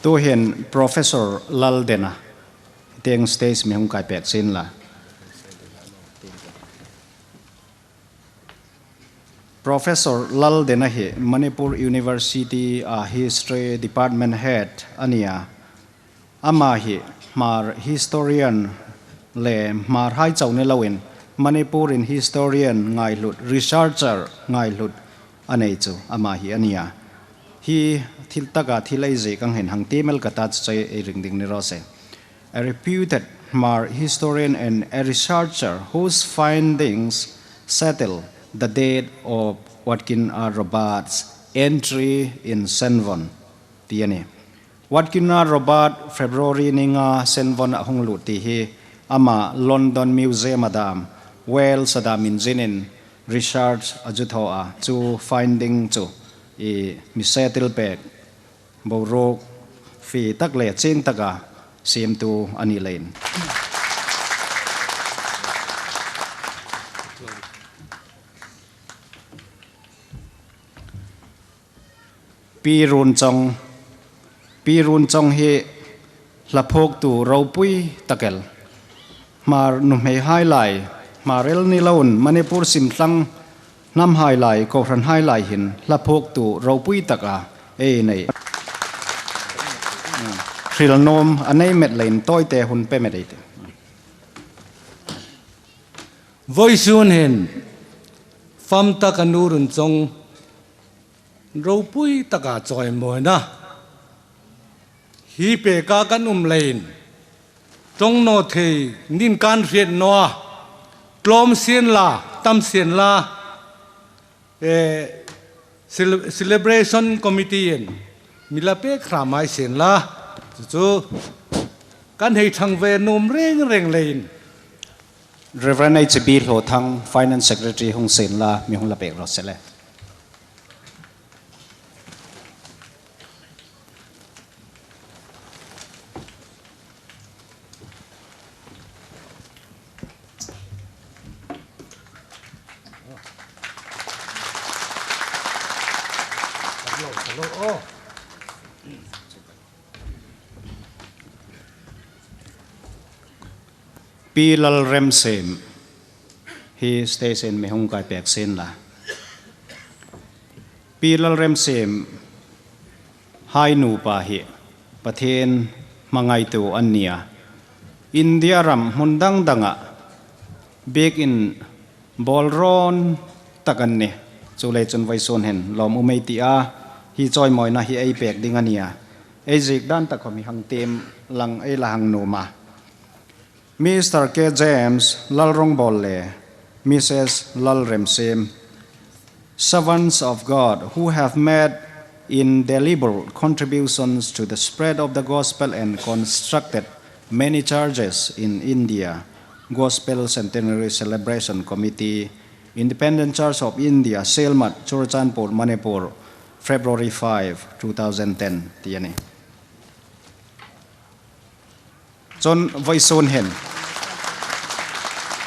Tuhin Professor Laldena, hi tieng stage mi hung kai pek sien la. Professor Laldena hi Manipur University-a History Department Head a nih a. Ama hi Hmar historian le Hmar hai chau ni loin Manipur-in historian ngaihlut, researcher ngaihlut a nei chu ama hi a nih a. Hi thil taka thil ei ziek ang hin hang ti mei ka ta chu chu ei ring ding ni raw se. A reputed Hmar historian and a researcher whose findings settle the date of Watkin R Roberts' entry in Senvon, ti a nih. Watkin R Roberts February ni nga Senvon-a hung lut ti hi ama London Museum-a dam, Wales-a dam inzinin research a zu thaw a, chu finding chu ei mi settle pek boruok, fie tak le chieng taka siemtu a ni leiin. Pi Runchong, Pi Runchong hi hla phuoktu ropui tak el. Hmar nuhmei hai lai, Hmar el ni loin Manipur simthlang hnam hai lai, kohran hai lai hin hla phuoktu ropui taka ei nei. Hril nuom a nei met leiin tawite hun pe met ei tih. Vawisun hin fam taka Nu Runchong ropui taka chawimawina hi peka kan um leiin ṭawng naw thei nin kan hriet naw a, tlawm sien la, tam sien la, eh, cele-, celebration committee-in mi la pek hram hai sien la, chu chu kan hei ṭhang ve nuom reng reng leiin. Reverend H B Hlawthang, Finance Secretary hung sien la, mi hung la pek raw se le. Pi Lalremsiem, hi stage-in mi hung kai pek sien la. Pi Lalremsiem hai nupa hi Pathien hmangaitu an nih a. India ram hmun dang danga biekin bawlrawn tak an nih. Chuleiin chun vawisun hin lawm um ei ti a, hi chawimawina hi ei pek ding a nih a. Ei ziek dan tak khom hi hang tiem lang ei la hang nuom a. Mister K James Lalrongbawl le Missus Lalremsiem, servants of God who have made indelible contributions to the spread of the gospel and constructed many churches in India. Gospel Centenary Celebration Committee, Independent Church of India, Sielmat, Churachandpur, Manipur, February five, two thousand ten, ti a nih. Chun vawisun hin,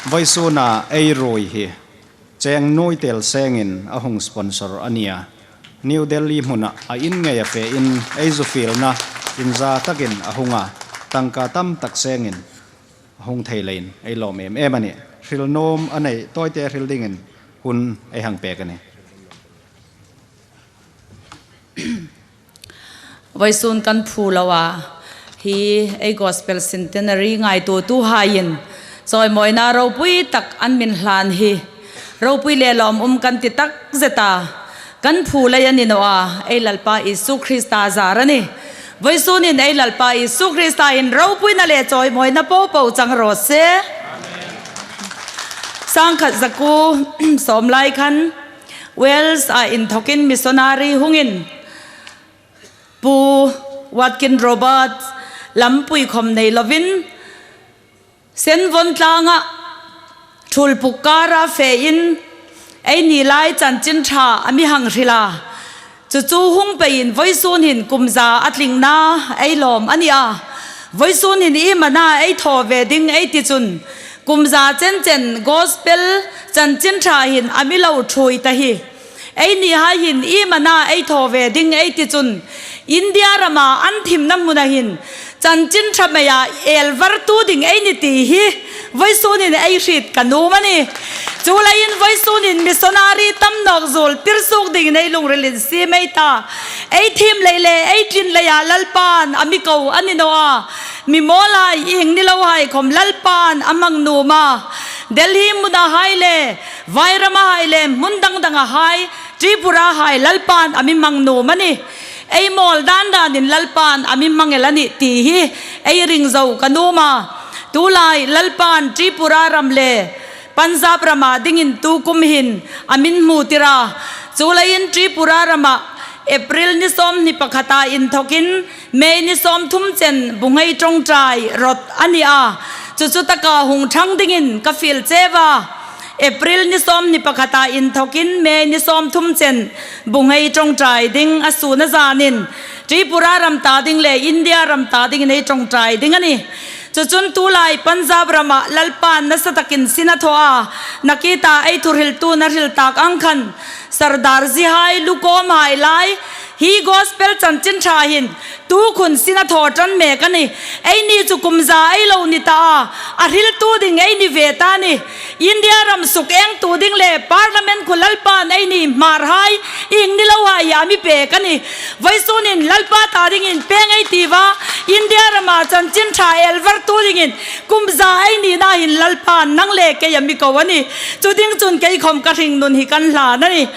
vawisuna ei ruoi hi cheng nuoi tel sengin a hung sponsor a nih a. New Delhi hmuna a in ngeia fe in ei zu fielna inza takin a hung a, tangka tam tak sengin a hung thei leiin ei lawm em em a nih. Hril nuom a nei tawite hril dingin hun ei hang pek a nih. Vawisun kan phu lo a, hi ei Gospel Centenary ngaituotuhaiin chawimawina ropui tak an min hlan hi ropui le lawm um kan ti takzet a, kan phu lei a ni naw a, ei Lalpa Isu Krista zar a nih. Vawisunin ei Lalpa Isu Krista hin ropuina le chawimawina popo chang raw se. Sangkhat zakuo sawm lai khan Wales-a inthokin missionary hungin Pu Watkin Roberts lampui khom nei lovin, Senvon tlanga thulpuk kara fein eini lai chanchin ṭha a mi hang hril a. Chu chu hung peiin vawisun hin kum za a tlingna ei lawm a nih a. Vawisun hin iem a na ei thaw ve ding ei ti chun, kum za chen chen gospel chanchin ṭha hin a mi lo ṭhuoi ta hi. Einihai hin iem a na ei thaw ve ding ei ti chun, India rama an thimna hmuna hin chanchin ṭha meia elvartu ding ei ni ti hi vawisun hin ei hriet ka nuom a nih. Chuleiin vawisun hin missionary tam nawk zuol tir suok dingin ei lungril insiem ei ta. Ei thiem lei le ei tlin leia Lalpan a mi ko a ni naw a. Mi mawlhai, ieng ni lohai khom Lalpan a hmang nuom a. Delhi hmunahai le, Vairamahai le, hmun dang dangahai, Tripurahai Lalpan a mi hmang nuom a nih. Ei mawl dan danin Lalpan a mi hmang el a nih ti hi ei ring zo ka nuom a. Tulai Lalpan Tripura ram le Punjab rama dingin tukum hin a min hmu tir a. Chuleiin Tripura rama April ni sawmhni pakhata inthokin May ni sawmthum chen bu nghei ṭawngṭai rawt a ni a. Chu chu taka hung ṭhang dingin ka fiel cheu a. April ni sawmhni pakhata inthokin May ni sawmthum chen bu nghei ṭawngṭai ding a sun a zanin Tripura ram ta ding le India ram ta dingin ei ṭawngṭai ding a nih. Chu chun tulai Punjab rama Lalpan nasa takin sin a thaw a. Nakita ei thuhriltun a hril tak ang khan Sardarjihai, lukawmhai lai hi gospel chanchin ṭha hin tukhun sin a thaw ṭan mek a nih. Eini chu kum za ei lo ni ta a, a hriltu ding ei ni ve ta a nih. India ram suk engtu ding le Parliament khu Lalpan eini Hmarhai, ieng ni lohai a mi pek a nih. Vawisunin Lalpa ta dingin peng ei tiu a, India rama chanchin ṭha elvartu dingin kum za ei nina hin Lalpan nang le kei a mi ko a nih. Chu ding chun kei khom ka hringnun hi kan hlan a nih.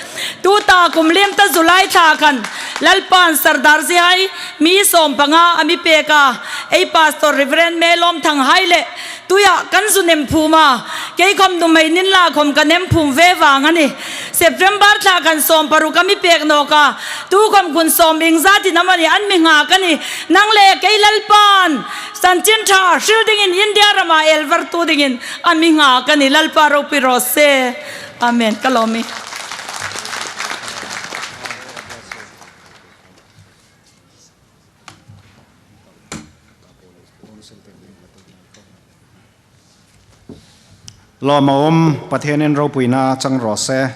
Tuta kum liem ta July thla khan Lalpan Sardarjihai mi sawmpanga a mi pek a, ei Pastor Reverend Melawmthanghai le tuia kan zu nem phum a, kei khom nuhmei ni inla khom ka nem phum ve vang a nih. September thla khan sawmparuk a mi pek nawk a, tukhom khun sawm iengzat in am a ni an mi nghak a nih. Nang le kei Lalpan chanchin ṭha hril dingin India rama elvartu dingin a mi nghak a nih. Lalpa ropui raw se. Amen. Ka lawm a nih. Lawm a um, Pathienin ropuina chang raw se.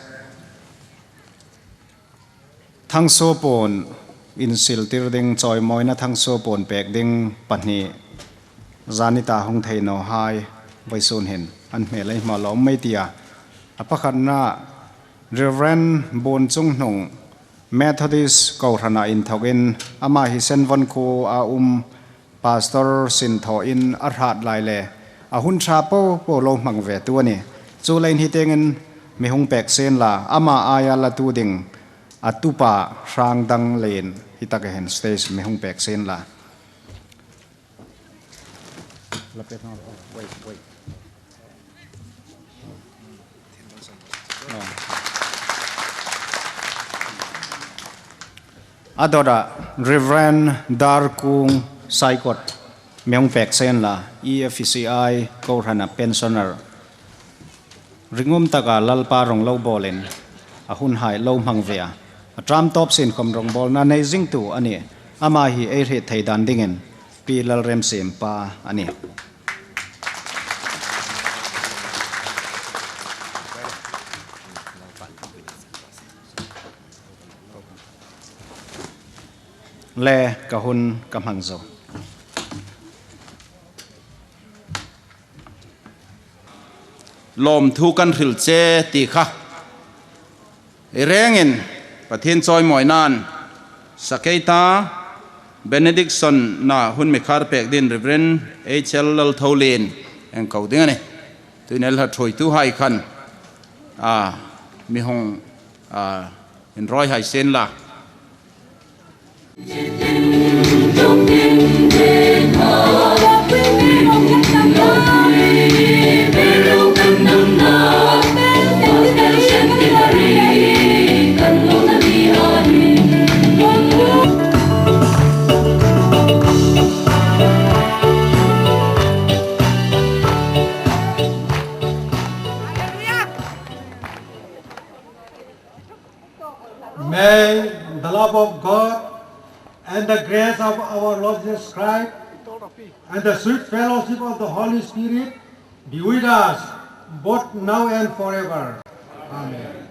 Thangsuo puon insiltir ding, chawimawina thangsuo puon pek ding pahni zani ta hung thei nawhai vawisunin an hmel ei hmu lawm mei tia. A pakhatna, Reverend Buonchunghnung, Methodist Kohrana inthokin ama hi Senvon khuoa um Pastor sin thawin a hrat lai le a hun ṭha popo lo hmang ve tu a nih. Chuleiin hi tiengin mi hung pek sien la, ama aia latu ding a tupa hrang dang leiin Hi taka hin stage mi hung pek sien la. A dawta Reverend Darkung Saikot mi hung pek sien la, E F C I Kohran-a pensioner. Ringum taka Lalpa rong lo bawlin, a hunhai lo hmang ve a. A ṭam tawp sien khom rongbawlna nei zingtu a nih. Ama hi ei hriet thei dan dingin Pi Lalremsiem pa a nih. Le ka hun ka hmang zo. Lawmthu kan hril che ti kha. I rengin Pathien chawimawinan sakei ta, benediction-a hun mi khar pek din Reverend H L Laltholien ei ko ding a nih. Tuin el ha thuoituhai khan, a, mi hung, a, inruoi hai sien la. May the love of God and the grace of our Lord Jesus Christ and the sweet fellowship of the Holy Spirit be with us both now and forever. Amen.